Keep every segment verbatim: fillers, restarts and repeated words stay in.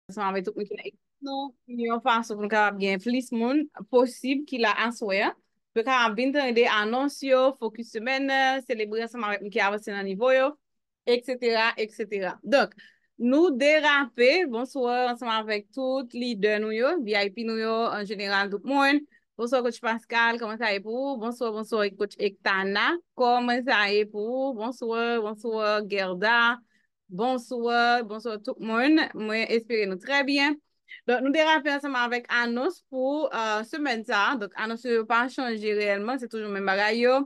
ansanm avèk tout moun ki nan ekip nou, yon fason pou nou kapab gen plis moun posib ki la aswè an. Pou yo kapab vin tande anons yo, fokis semèn nan, selebre ansanm avèk moun ki avanse nan nivo yo, et cetera, et cetera. Donk, nou derape, bonswa ansanm avèk tout lidè nou yo, V I P nou yo, an jeneral, tout moun. Bonswa, Coach Pascal, kòman sa ye pou ou? Bonswa, bonswa, Coach Ektana, kòman sa ye pou ou? Bonswa, bonswa, Gerda. Bonswa, bonswa tout moun. Mwen espere nou trè byen. Donk, nou derape ansanm avèk anons pou uh, semèn sa a. Donk, anons yo pa chanje reyèlman, se toujou menm bagay yo.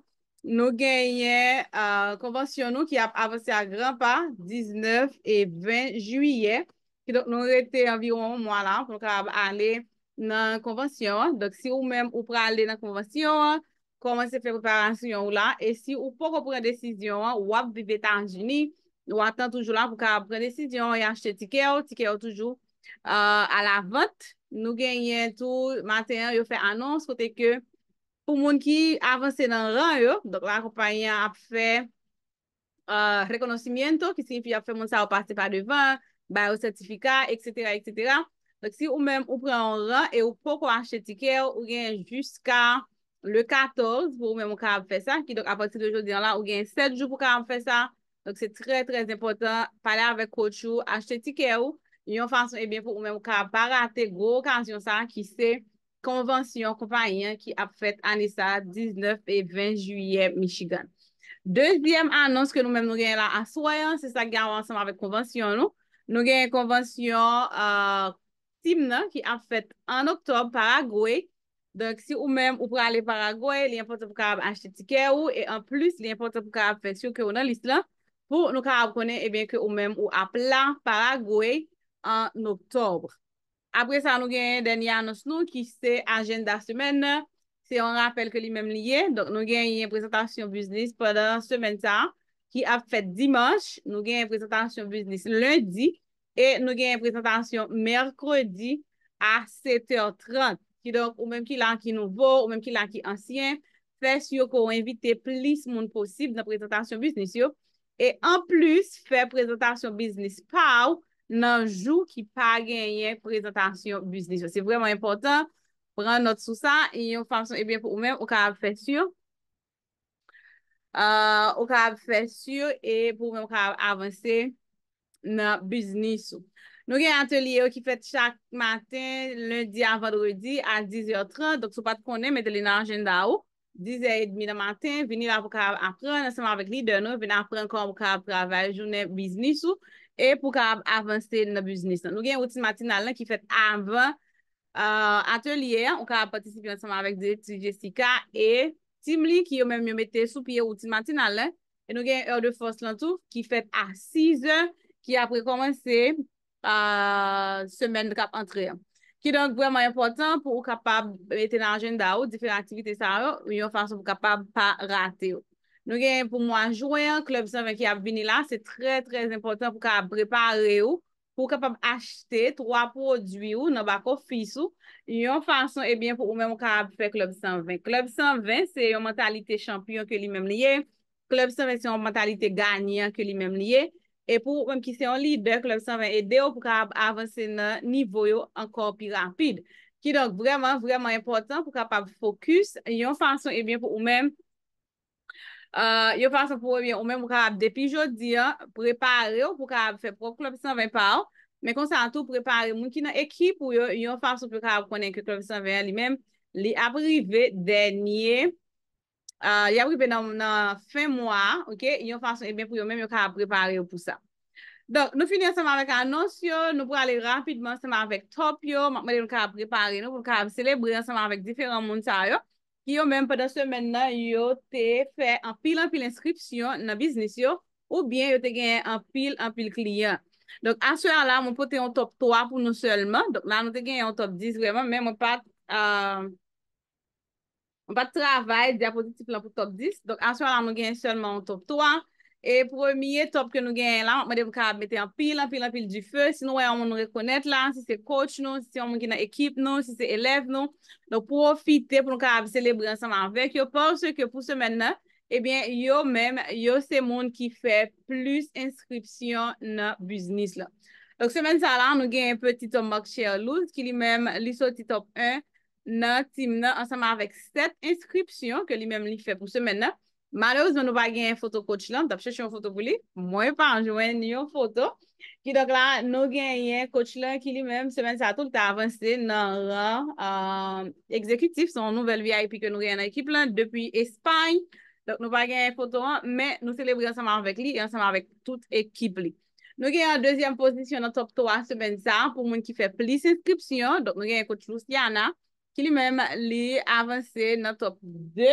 Nou genyen uh, konvansyon nou ki ap avanse a gran pa diznèf e ven jiyè. Kidonk, nou rete anviwon yon mwa la pou nou kapab ale nan konvansyon an. Donk, si ou menm ou prale nan konvansyon an, kòmanse fè preparasyon ou la. E si ou poko pran desizyon an, w ap viv Etazini, w ap tan toujou la pou kapab pran desizyon an e achte tikè ou. Tikè yo toujou uh, a la vant. Nou genyen tou maten an, yo fè anons kote ke pou moun ki avanse nan ran yo, donk la konpayi an ap fè uh, reconocimiento, ki siyifi y ap fè moun sa yo pase pa devan, ba yo sètifika, et cetera, et cetera. Donk, si ou menm ou pran yon ran e ou poko achte tikè, ou gen jiska le katòz pou ou menm ou kapab fè sa. Kidonk, apati de jodi an la, ou gen sèt jou pou kapab fè sa. Donk, se trè, trè enpòtan. Pale avèk coach ou, achte tikè ou, yon fason, ebyen, pou ou menm ou kapab pa rate gwo okazyon sa a ki se konvansyon konpayi an ki ap fèt ane sa a, diznèf e ven jiyè, Michigan. Dezyèm anons ke nou menm nou genyen la aswè an, se sa k gen ansanm avèk konvansyon nou. Nou genyen konvansyon uh, team nan ki ap fèt an oktòb Paragwe. Donk, si ou menm ou prale Paragwe, li enpòtan pou kapab achte tikè ou, e anplis, li enpòtan pou kapab fè si ke ou nan lis lan, pou nou kapab konnen, ebyen, ke ou menm ou ap la Paragwe an oktòb. Apre sa, nou genyen dènye anons nou ki se ajanda semèn nan. Se yon rapèl ke li menm li ye. Donk, nou genyen prezantasyon biznis pandan semèn sa a ki ap fèt dimanch. Nou genyen prezantasyon biznis lendi e nou genyen prezantasyon mèkredi a sèt è trant. Kidonk, ou menm ki la ki nouvo, ou menm ki la ki ansyen, fè si ke w envite plis moun posib nan prezantasyon biznis yo. E anplis, fè prezantasyon biznis pa w nan jou ki pa genyen prezantasyon biznis yo. Se vrèman enpòtan, pran nòt sou sa, yon fason, ebyen, pou ou menm, ou kapab fè si uh, ou kapab fè si e pou ou menm ou kapab avanse nan biznis ou. Nou gen atelye yo ki fèt chak maten, lendi a vandredi a diz è trant. Donk, si w pa t konnen, mete li nan ajanda ou. Diz è edmi nan maten, vini la pou kapab aprann ansanm avèk lidè nou, vin aprann kòman pou kapab travay jounen biznis ou e pou kapab avanse nan biznis lan. Nou gen woutin matinal lan ki fèt avan uh, atelye a, ou kapab patisipe ansanm avèk direktris Jessica e tim li ki yo menm yo mete sou pye woutin matinal lan. E nou gen Heure de Force lan tou, ki fèt a sis è, ki ap rekòmanse uh, semèn k ap antre an. Kidonk, vrèman enpòtan pou ou kapab mete nan ajanda ou diferan aktivite sa yo, yon fason pou kapab pa rate yo. Nou gen pou mwa jen an, Club san ven ki ap vini la, se trè, trè enpòtan pou kapab prepare ou, pou w kapab achte twa pwodui ou nan back office ou, yon fason, ebyen, pou ou menm ou kapab fè Club san ven. Club san ven, se yon mantalite chanpyon ke li menm li ye. Club san ven, se yon mantalite ganyan ke li menm li ye. E pou ou menm ki se yon lidè, Club san ven ede w pou kapab avanse nan nivo yo ankò pi rapid. Kidonk, vrèman, vrèman enpòtan pou kapab fokis yon fason, ebyen, pou ou menm, uh, yon fason pou, ebyen, ou menm ou kapab depi jodi an, prepare w pou kapab fè pwòp Club san ven pa w. Men konsa tou, prepare moun ki nan ekip ou yo, yon fason pou yo kapab konnen ke Club san ven an li menm, li ap rive dènye uh, y ap rive nan, nan fen mwa a, ok? Yon fason, ebyen, pou yo menm, yo kapab prepare yo pou sa. Donk, nou fini ansanm avèk anons yo, nou prale rapidman ansanm avèk top yo. M ap mande nou kapab prepare nou pou nou kapab selebre ansanm avèk diferan moun sa yo, ki yo menm pandan semèn nan, yo te fè anpil, anpil enskripsyon nan biznis yo, oubyen yo te genyen anpil, anpil kliyan. Donk, aswè a la, mwen pote yon top twa pou nou sèlman. Donk, la, nou te genyen yon top dis vrèman, men mwen pa t, uh, Mwen pa t travay dyapozitif lan pou top dis. Donk, aswè la, nou genyen sèlman yon top twa. E premye top ke nou genyen la, m ap mande pou kapab mete anpil, anpil, anpil dife. Si nou wè yon moun nou rekonèt la, si se coach nou, si se yon moun ki nan ekip nou, si se elèv nou, donk pwofite pou nou kapab selebre ansanm avèk yo, paske pou semèn nan, ebyen, yo menm, yo se moun ki fè plis enskripsyon nan biznis lan. Donk, semèn sa la, nou gen Petit Homme Mark Cherlouz, ki li menm, li soti top wan nan tim nan, ansanm avèk sèt enskripsyon ke li menm li fè pou semèn nan. Malerezman, nou pa gen foto coach lan, m t ap chèche yon foto pou li, mwen pa jwenn yon foto. Kidonk la, nou genyen coach lan ki li menm, semèn sa tou, l te avanse nan ran, euh, egzekitif, se yon nouvèl V I P ke nou genyen nan ekip lan, depi Espay. Donk, nou pa genyen foto an, men nou selebre ansanm avèk li e ansanm avèk tout ekip li. Nou gen an dezyèm pozisyon nan top twa semèn sa a pou moun ki fè plis enskripsyon. Donk, nou gen coach Luciana, ki li menm, li avanse nan top de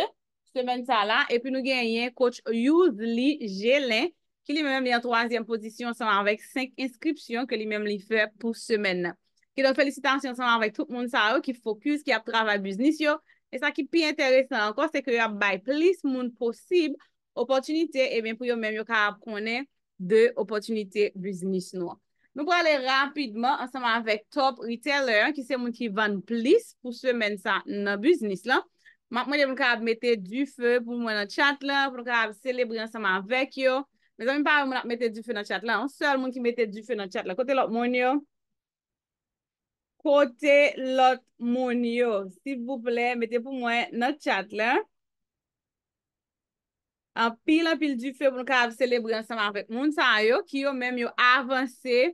semèn sa la. Epi nou genyen coach Youzli Gelin, ki li menm, li an twazyèm pozisyon ansanm avèk senk enskripsyon ke li menm, li fè pou semèn nan. Kidonk, felisitasyon ansanm avèk tout moun sa yo ki fokis, ki ap travay biznis yo. E sa ki pi enteresan ankò, se ke y ap bay plis moun posib opòtinite, ebyen, pou yo menm yo kapab konnen de opòtinite biznis nou an. Nou prale rapidman ansanm avèk top retailer, ki se moun ki vann plis pou semèn sa nan biznis lan. M ap mande pou nou kapab mete dife pou mwen nan chat lan, pou nou kapab selebre ansanm avèk yo. Mezanmi, m pa wè moun ap mete dife nan chat lan. Yon sèl moun ki mete dife nan chat lan. Kote lòt moun yo? Kote lòt moun yo? Silvouplè, mete pou mwen nan chat lan. Anpil, anpil dife pou nou kapab selebre ansanm avèk moun sa yo, ki yo menm yo avanse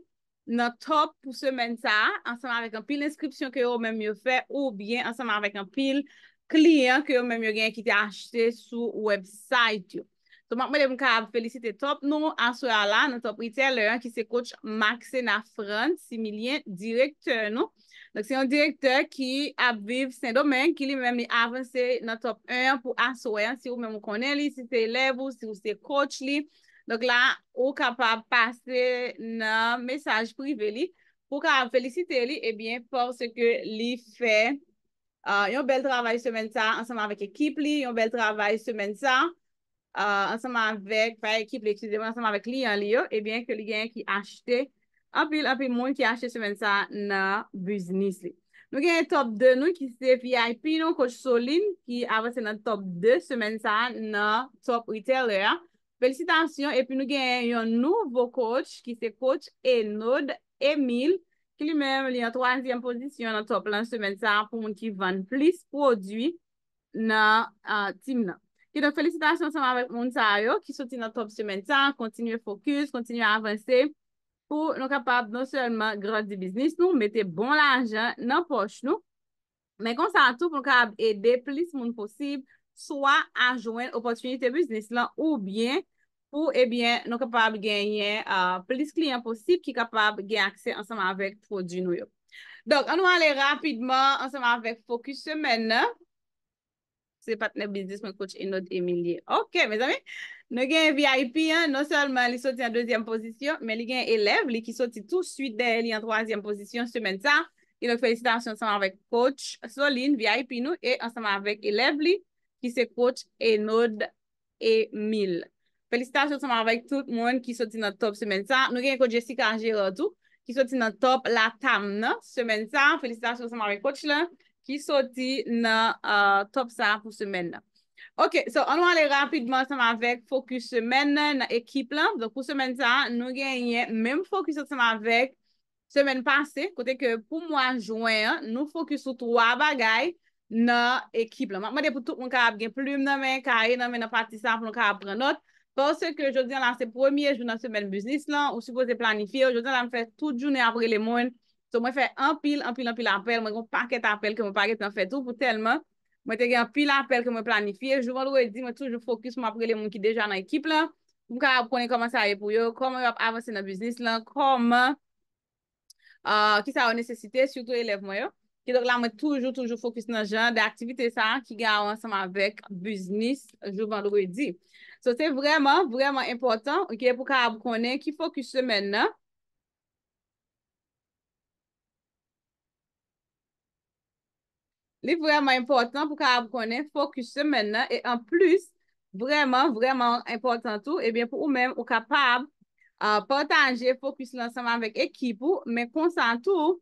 nan top pou semèn sa a, ansanm avèk anpil enskripsyon ke yo menm yo fè, oubyen ansanm avèk anpil kliyan ke yo menm yo genyen ki te achte sou website yo. So, m ap mande pou m kapab felisite top nou aswè a la nan top retailer an, ki se coach Maxena Frantz Similien, direktè nou. Donk, se yon direktè ki ap viv Sendomeng, ki li menm li avanse nan top wan an pou aswè an. Si ou menm ou konnen li, si se elèv ou, si ou se coach li. Donk la, ou kapab pase nan mesaj prive li pou w kapab felisite li, ebyen, paske li fè, ah, yon bèl travay semèn sa a ansanm avèk ekip li, yon bèl travay semèn sa a, ah, ansanm avèk, pa ekip li, eskize mwen, ansanm avèk kliyan li yo, ebyen, ke li genyen ki achte, anpil, anpil moun ki achte semèn sa a nan biznis li. Nou genyen top de nou ki se V I P nou, coach Soline, ki avanse nan top de semèn sa a nan top retailer a. Felisitasyon, epi nou genyen yon nouvo coach ki se coach Enod Emile, ki li menm li an twazyèm pozisyon nan top lan semèn sa a pou moun ki vann plis pwodui nan, ah, tim nan. Kidonk, felisitasyon ansanm avèk moun sa yo ki soti nan top semèn sa a, kontinye fokis, kontinye avanse pou nou kapab non sèlman grandi biznis nou, mete bon lajan nan pòch nou, men konsa tou pou nou kapab ede plis moun posib, swa a jwenn opòtinite biznis lan, oubyen pou, ebyen, nou kapab genyen, ah, plis kliyan posib ki kapab gen aksè ansanm avèk pwodui nou yo. Donk, ann nou ale rapidman ansanm avèk fokis semèn nan. Se patnè biznis mwen, coach Enod Emilie. Ok, mezanmi. Nou gen V I P an, non sèlman li soti an dezyèm pozisyon, men li gen elèv li ki soti tou swit dèyè li an twazyèm pozisyon semèn sa. Kidonk, felisitasyon ansanm avèk coach Soline, V I P nou, e ansanm avèk elèv li, ki se coach Enod Emile. Felisitasyon ansanm avèk tout moun ki soti nan top semèn sa. Nou gen coach Jessica Gérard tou, ki soti nan top Latam nan semèn sa. Felisitasyon ansanm avèk coach lan, ki soti nan, ah, top sa pou semèn nan. Ok, so, ann nou ale rapidman ansanm avèk fokis semèn nan, nan ekip lan. Donk, pou semèn sa, nou genyen menm fokis ansanm avèk semèn pase, kote ke pou mwa jen an, nou fokis sou twa bagay nan ekip lan. M ap mande pou tout moun kapab gen plim nan men, kaye nan men nan pati sa pou nou kapab pran nòt. Paske jodi an la, se premye jou nan semèn biznis lan, ou sipoze planifye yo. Jodi an la, m fè tout jounen ap rele moun. So, mwen fè anpil, anpil, anpil apèl. Mwen gen yon pakèt apèl ke mwen pa gentan fè tou pou tèlman mwen te gen anpil apèl ke mwen planifye. Jou vandredi, mwen toujou fokis, mwen ap rele moun ki deja nan ekip lan, pou m kapab konnen kòman sa ye pou yo, kòman yo ap avanse nan biznis lan, kòman, ah, kisa yo nesesite, sitou elèv mwen yo. Kidonk la, mwen toujou, toujou fokis nan jan de aktivite sa a ki gen a wè ansanm avèk biznis jou vandredi. So, se vrèman, vrèman enpòtan, ok, pou kapab konnen ki fokis semèn nan. Li vrèman enpòtan pou kapab konnen fokis semèn nan. E anplis, vrèman, vrèman enpòtan tou, ebyen, pou ou menm, ou kapab, ah, pataje fokis lan ansanm avèk ekip ou, men konsa tou,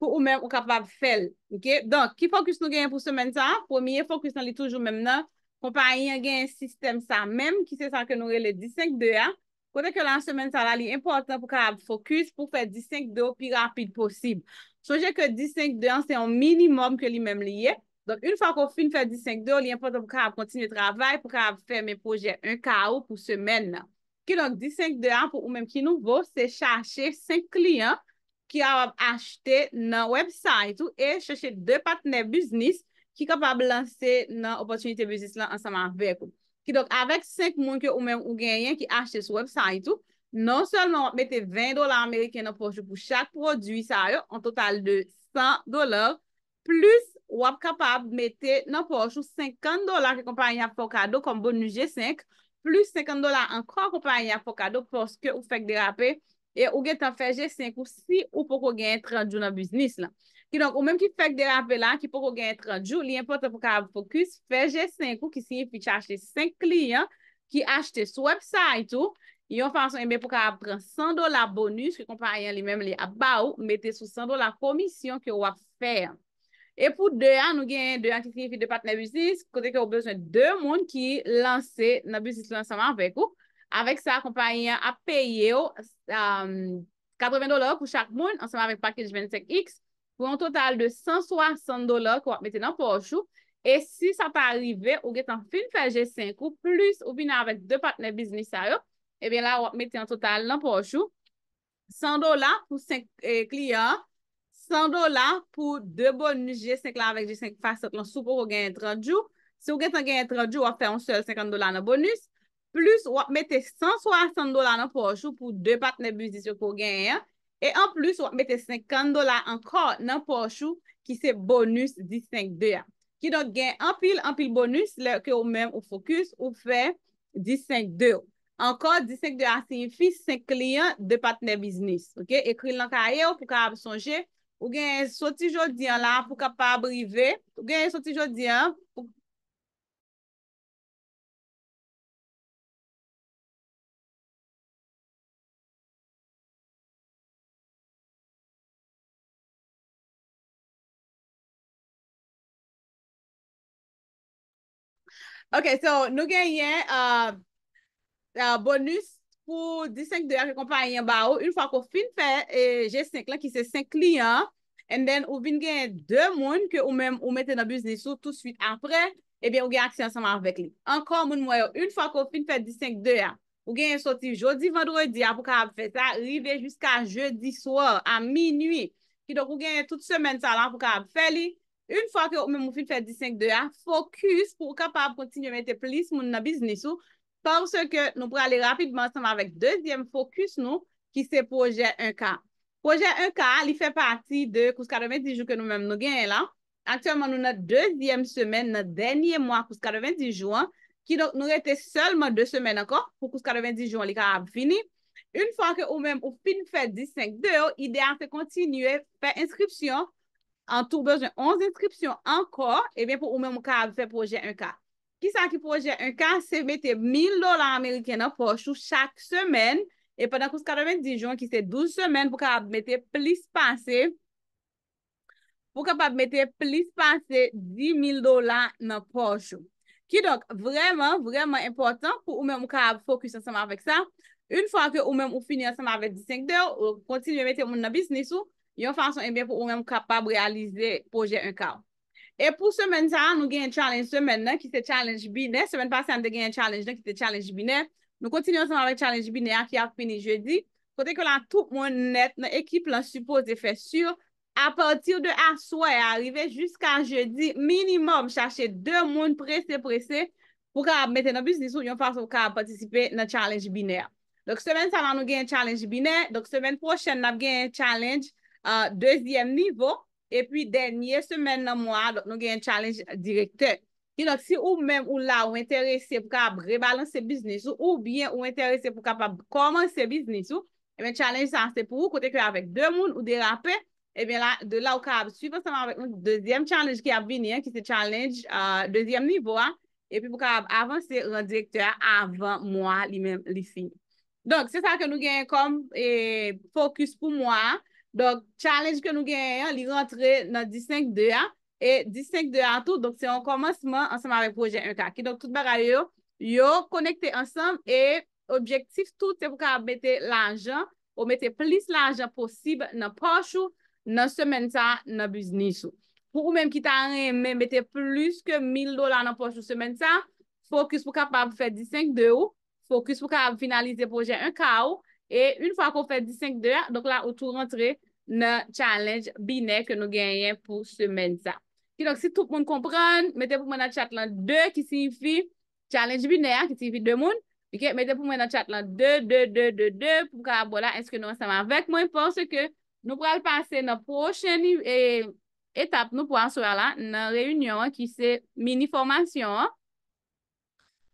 pou ou menm, ou kapab fè l. Ok? Donk, ki fokis nou genyen pou semèn sa a? Premye fokis lan, li toujou menm nan. Konpayi an genyen sistèm sa menm, ki se sa ke nou rele disenk de a. Kote ke la, semèn sa la, li enpòtan pou kapab fokis pou fè dis senk de w pi rapid posib. Sonje ke dis senk de an se yon minimòm ke li menm li ye. Donk, yon fwa ke w fin fè dis senk de w, li enpòtan pou kapab kontinye travay, pou kapab fèmen pwojè en K ou pou semèn nan. Kidonk, dis senk de a, pou ou menm ki nouvo, se chache senk kliyan ki ap achte nan website ou e chache de patnè biznis ki kapab lanse nan opòtinite biznis lan ansanm avèk ou. Kidonk, avèk senk moun ke ou menm ou genyen ki achte sou website ou, non sèlman w ap mete ven dola ameriken nan pòch ou pou chak pwodui sa yo, an total de san dola, plis w ap kapab mete nan pòch ou senkant dola ke konpayi a ap fè w kado kòm bonis G senk, plis senkant dola ankò konpayi a ap fè w kado paske ou fèk derape e ou gentan fè G senk ou si ou poko genyen trant jou nan biznis lan. Kidonk, ou menm ki fèk derape la, ki poko genyen trant jou, li enpòtan pou kapab fokis, fè G senk ou, ki siyifi chache senk kliyan ki achte sou website ou, yon fason, ebyen, pou kapab pran san dola bonis ke konpayi an li menm li ap ba ou, mete sou san dola komisyon ke w ap fè an. E pou de a, nou genyen de a ki siyifi de patnè biznis, kote ke w bezwen de moun ki lanse nan biznis lan ansanm avèk ou. Avèk sa, konpayi an ap peye w, um, katreven dola pou chak moun, ansanm avèk package vennsenk X, pou yon total de san swasant dola ke w ap mete nan pòch ou. E si sa ta rive, ou gentan fin fè G senk ou, plis ou vini avèk de patnè biznis sa yo, ebyen la, w ap mete an total nan pòch ou, san dola pou senk, eh, kliyan, san dola pou de bonis G senk la avèk G senk Fast Start lan si w poko genyen trant jou. Si w gentan genyen trant jou, w ap fè yon sèl senkant dola nan bonis. Plis, w ap mete san swasant dola nan pòch ou pou de patnè biznis yo ke w genyen an. E anplis, w ap mete senkant dola ankò nan pòch ou, ki se bonis dis senk de a. Kidonk, gen anpil, anpil bonis lè ke ou menm ou fokis, ou fè dis senk de w. Ankò, dis senk de a siyifi senk kliyan, de patnè biznis. Oke? Ekri l nan kaye w pou kapab sonje. Ou genyen soti jodi an la pou kapab rive. Ou genyen soti jodi an pou Ok, so nou genyen, uh, uh, bonis pou dis senk de a ke konpayi an ba ou, yon fwa ke w fin fè, eh, G senk lan, ki se senk kliyan, and then ou vin genyen de moun ke ou menm ou mete nan biznis ou tousuit apre, ebyen, ou gen aksè ansanm avèk li. Ankò, moun mwen yo, yon fwa ke w fin fè dis senk de a, ou genyen soti jodi vandredi a pou kapab fè sa, rive jiska jedi swa a minui. Kidonk, ou genyen tout semèn sa la pou kapab fè li. Yon fwa ke ou menm ou fin fè dis senk de a, fokis pou ou kapab kontinye mete plis moun nan biznis ou, paske nou prale rapidman ansanm avèk dezyèm fokis nou, ki se pwojè en K. Pwojè en K a, li fè pati de kous katreven di jou ke nou menm nou genyen la. Aktyèlman, nou nan dezyèm semèn, nan dènye mwa kous katreven di jou an. Kidonk, nou rete sèlman de semèn ankò pou kous katreven di jou an li kapab fini. Yon fwa ke ou menm ou fin fè dis senk de w, ide a se kontinye fè enskripsyon. An tou, bezwen onz enskripsyon ankò, ebyen, pou ou menm ou kapab fè pwojè en K. Kisa ki pwojè en K? Se mete mil dola ameriken nan pòch ou chak semèn, e pandan kous katreven di jou an, ki se douz semèn, pou kapab mete plis pase, pou kapab mete plis pase dis mil dola nan pòch ou. Kidonk, vrèman, vrèman enpòtan pou ou menm ou kapab fokis ansanm avèk sa. Yon fwa ke ou menm ou fini ansanm avèk dis senk de w, ou kontinye mete moun nan biznis ou, yon fason, ebyen, pou ou menm ou kapab reyalize pwojè en K w. E pou semèn sa a, nou genyen challenge semèn nan, ki se challenge binè. Semèn pase a, nou te genyen challenge nan, ki se challenge binè. Nou kontinye ansanm avèk challenge binè a ki ap fini jedi. Kote ke la, tout moun nèt nan ekip lan sipoze fè si, apati de aswè a rive jiska jedi, minimòm, chache de moun prese, prese, pou kapab mete nan biznis ou, yon fason pou kapab patisipe nan challenge binè a. Donk, semèn sa la, nou genyen challenge binè. Donk, semèn pwochèn, n ap genyen challenge, euh, dezyèm nivo. Epi, dènye semèn nan mwa a, donk, nou genyen challenge direktè. Kidonk, si ou menm ou la, ou enterese pou kapab rebalanse biznis ou, oubyen ou enterese pou kapab kòmanse biznis ou, ebyen, challenge sa a se pou ou, kote ke avèk de moun ou derape, ebyen, la, de la ou kapab swiv ansanm avèk nou dezyèm challenge ki ap vini an, ki se challenge, euh, dezyèm nivo a, epi pou kapab avanse ran direktè a avan mwa a li menm li fini. Donk, se sa ke nou genyen kòm, e, fokis pou mwa a. Donk, challenge ke nou genyen an, li rantre nan dis senk de a, e dis senk de a tou, donk, se yon kòmansman ansanm avèk pwojè en K. Kidonk, tout bagay yo, yo konekte ansanm e objektif tou, se pou kapab mete lajan, ou mete plis lajan posib nan pòch ou, nan semèn sa, nan biznis ou. Pou ou menm ki ta renmen mete plis ke mil dola nan pòch ou semèn sa, fokis pou kapab fè dis senk de ou, fokis pou kapab finalize pwojè en ka ou, e yon fwa ke w fè dis senk de a, donk la, ou tou rantre nan challenge binè ke nou genyen pou semèn sa. Kidonk, si tout moun konprann, mete pou mwen nan chat lan de ki siyifi challenge binè a, ki siyifi de moun. Ok, mete pou mwen nan chat lan de, de, de, de, de, pou m kapab wè la, èske nou ansanm avèk mwen, paske nou pral pase nan pwochen niv-, e, etap nou pou aswè a la, nan reyinyon an, ki se mini fòmasyon an.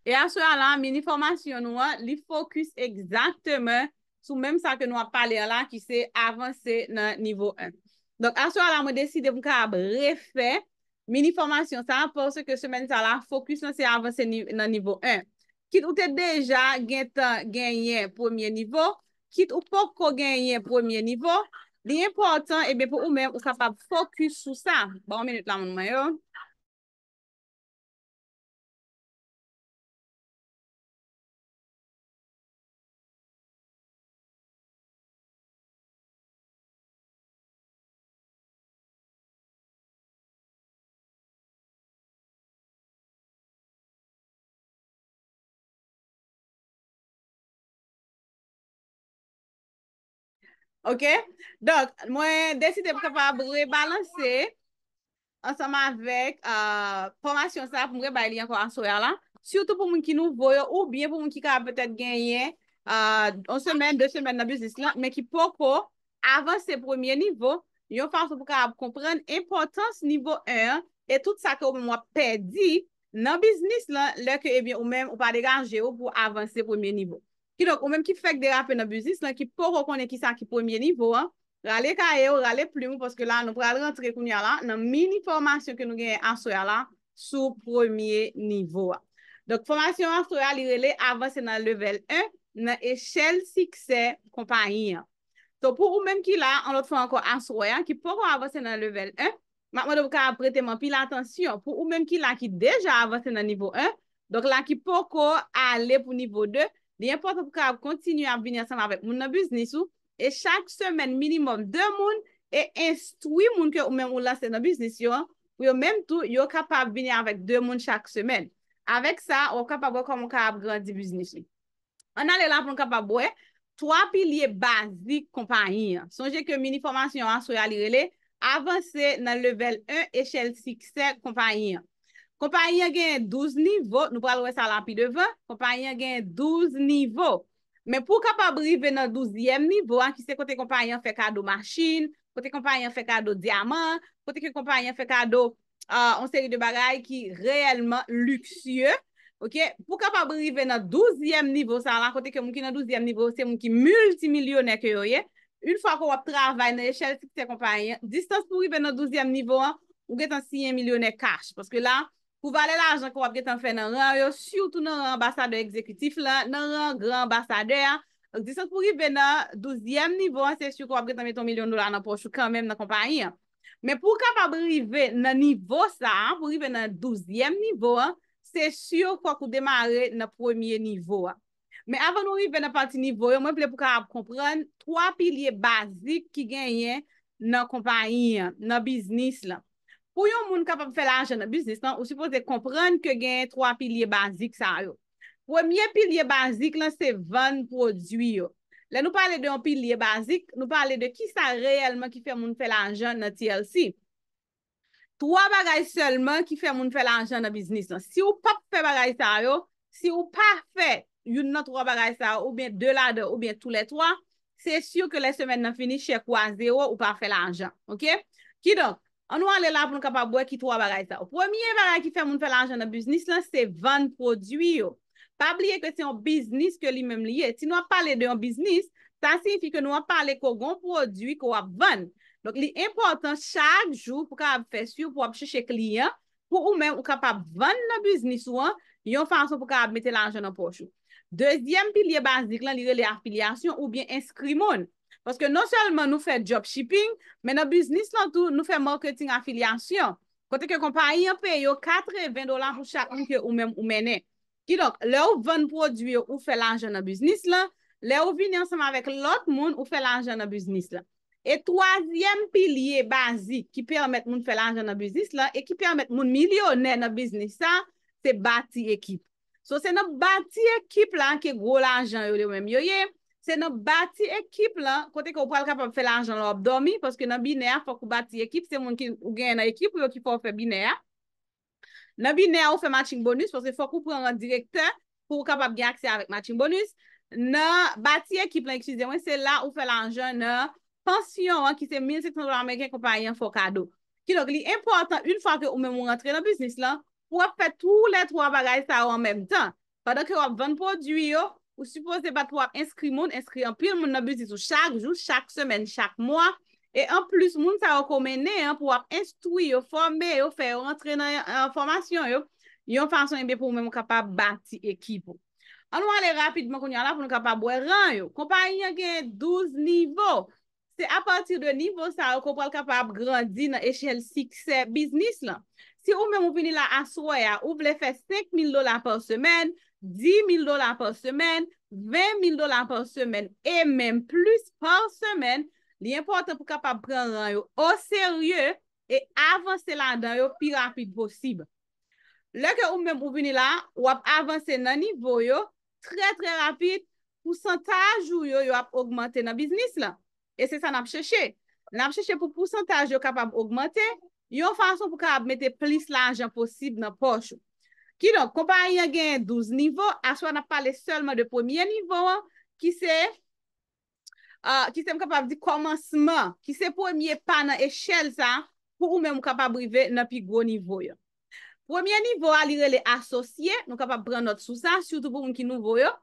E aswè a la, mini fòmasyon nou an, li fokis egzakteman sou menm sa ke nou ap pale an la, ki se avanse nan nivo en. Donk, aswè a la, mwen deside pou m kapab refè mini fòmasyon sa, paske semèn sa la, fokis lan se avanse ni-, nan nivo en. Kit ou te deja gentan genyen premye nivo, kit ou poko genyen premye nivo, li enpòtan, ebyen, pou ou menm, ou kapab fokis sou sa. Ban yon minit la, moun mwen yo. Ok? Donk, mwen deside pou kapab rebalanse ansanm avèk, ah, fòmasyon sa pou m rebay li ankò aswè a la. Sitou pou moun ki nouvo yo, oubyen pou moun ki ka petèt genyen, ah, yon semèn, de semèn nan biznis lan, men ki poko avanse premye nivo, yon fason pou kapab konprann enpòtans nivo en an e tout sa ke ou menm w ap pèdi nan biznis lan, lè ke, ebyen, ou menm ou pa degaje w pou avanse premye nivo. Kidonk, ou menm ki fèk derape nan biznis lan, ki poko konnen kisa ki premye nivo an, rale kaye w, rale plim ou, paske la, nou pral rantre kounye a la nan mini fòmasyon ke nou genyen aswè a la sou premye nivo a. Donk, fòmasyon aswè a, li rele avanse nan level en nan echèl siksè konpayi an. So, pou ou menm ki la, yon lòt fwa ankò aswè a, ki poko avanse nan level en, m ap mande w pou kapab prete m anpil atansyon. Pou ou menm ki la, ki deja avanse nan nivo en, donk la ki poko ale pou nivo de, li enpòtan pou kapab kontinye ap vini ansanm avèk moun nan biznis ou, e chak semèn minimòm de moun, e enstwi moun ke ou menm ou lanse nan biznis yo an, pou yo menm tou, yo kapab vini avèk de moun chak semèn. Avèk sa, w ap kapab wè kòman w kapab grandi biznis ou. Ann ale la pou nou kapab wè twa pilye bazik konpayi an. Sonje ke mini fòmasyon aswè a li rele avanse nan level en echèl siksè konpayi an. Konpayi an genyen douz nivo, nou pral wè sa la pi devan. Konpayi an genyen douz nivo. Men pou w kapab rive nan douzyèm nivo a, ki se kote konpayi an fè kado machin, kote konpayi an fè kado dyaman, kote ke konpayi an fè kado, ah, yon seri de bagay ki reyèlman liksye, ok? Pou kapab rive nan douzyèm nivo sa la, kote ke moun ki nan douzyèm nivo, se moun ki miltimilyonè ke yo ye. Yon fwa ke w ap travay nan echèl siksè konpayi an, distans pou rive nan douzyèm nivo an, ou gentan siyen milyonè cash. Paske la, pou valè lajan ke w ap gentan fè nan ran yo, sitou nan ran anbasadè egzekitif la, nan ran gran anbasadè a, distans pou rive nan douzyèm nivo an, se si ke w ap gentan mete yon milyon dola nan pòch ou kanmenm nan konpayi an. Men pou w kapab rive nan nivo sa a, pou w rive nan douzyèm nivo an, se si fòk ou demare nan premye nivo a. Men avan nou rive nan pati nivo yo, mwen vle pou w kapab konprann twa pilye bazik ki genyen nan konpayi an, nan biznis lan. Pou yon moun kapab fè lajan nan biznis lan, ou sipoze konprann ke genyen twa pilye bazik sa yo. Premye pilye bazik lan se vann pwodui yo. Lè nou pale de yon pilye bazik, nou pale de kisa reyèlman ki fè moun fè lajan nan T L C. Twa bagay sèlman ki fè moun fè lajan nan biznis lan. Si w p ap fè bagay sa yo, si w pa fè youn nan twa bagay sa yo, oubyen de ladan, oubyen toulètwa, se si ke lè semèn nan fini, chèk ou a zewo, ou pa fè lajan. Ok? Kidonk, ann nou ale la pou nou kapab wè ki twa bagay sa yo. Premye bagay ki fè moun fè lajan nan biznis lan, se vann pwodui yo. Pa bliye ke se yon biznis ke li menm li ye. Si nou ap pale de yon biznis, sa siyifi ke nou ap pale ke w gen yon pwodui ke w ap vann. Donk, li enpòtan chak jou pou w kapab fè si pou w ap chèche kliyan, pou ou menm ou kapab vann nan biznis ou an, yon fason pou w kapab mete lajan nan pòch ou. Dezyèm pilye bazik lan, li rele afilyasyon oubyen enskri moun. Paske non sèlman nou fè dropshipping, men nan biznis lan tou, nou fè marketing afilyasyon. Kote ke konpayi an peye w katreven dola pou chak moun ke ou menm ou mennen. Kidonk, lè ou vann pwodui yo, ou fè lajan nan biznis lan. Lè ou vini ansanm avèk lòt moun, ou fè lajan nan biznis lan. E twazyèm pilye bazik ki pèmèt moun fè lajan nan biznis lan e ki pèmèt moun milyonè nan biznis sa, se bati ekip. So, se nan bati ekip la ke gwo lajan yo, yo menm yo ye. Se nan bati ekip lan, kote ke ou pral kapab fè lajan lè w ap dòmi, paske nan binè a, fòk ou bati ekip, se moun ki ou genyen nan ekip ou yo ki fè w fè binè a. Nan binè a, ou fè matching bonus, paske fòk ou pran ran direktè pou ou kapab gen aksè avèk matching bonus. Nan bati ekip lan, eskize mwen, se la ou fè lajan nan pansyon an, ki se mil senk san dola ameriken konpayi an fè w kado. Kidonk, li enpòtan, yon fwa ke ou menm ou rantre nan biznis lan, pou w ap fè tou lè twa bagay sa yo an menm tan. Pandan ke w ap vann pwodui yo, ou sipoze bat pou w ap enskri moun, enskri anpil moun nan biznis ou chak jou, chak semèn, chak mwa. E anplis, moun sa yo ke w mennen an, pou w ap enstwi yo, fòme yo, fè yo rantre nan, eh, fòmasyon yo, yon fason, ebyen, pou ou menm ou kapab bati ekip ou. Ann nou ale rapidman kounye a la pou nou kapab wè ran yo. Konpayi an gen douz nivo. Se apati de nivo sa yo ke w pral kapab grandi nan echèl siksè biznis lan. Si ou menm ou vini la aswè a, ou vle fè senk mil dola pa semèn, dis mil dola pa semèn, ven mil dola pa semèn, e menm plis pa semèn, li enpòtan pou kapab pran ran yo oserye e avanse ladan yo pi rapid posib. Lè ke ou menm ou vini la, w ap avanse nan nivo yo trè, trè rapid, pousantaj ou yo, yo ap ogmante nan biznis lan. E se sa n ap chèche. N ap chèche pou pousantaj yo kapab ogmante yon fason pou kapab mete plis lajan posib nan pòch ou. Kidonk, konpayi an genyen douz nivo, aswè n ap pale sèlman de premye nivo an, ki se, ah, ki se m kapab di kòmansman, ki se premye pa nan echèl sa, pou ou menm ou kapab rive nan pi gwo nivo yo. Premye nivo a, li rele asosye, nou kapab pran nòt sou sa, sitou pou moun ki nouvo yo.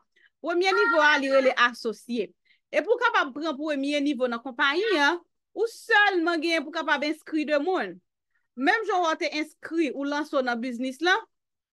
Premye nivo a, li rele asosye. E pou w kapab pran premye nivo nan konpayi an, ou sèlman genyen pou kapab enskri de moun. Menm jan w te enskri, ou lanse w nan biznis lan,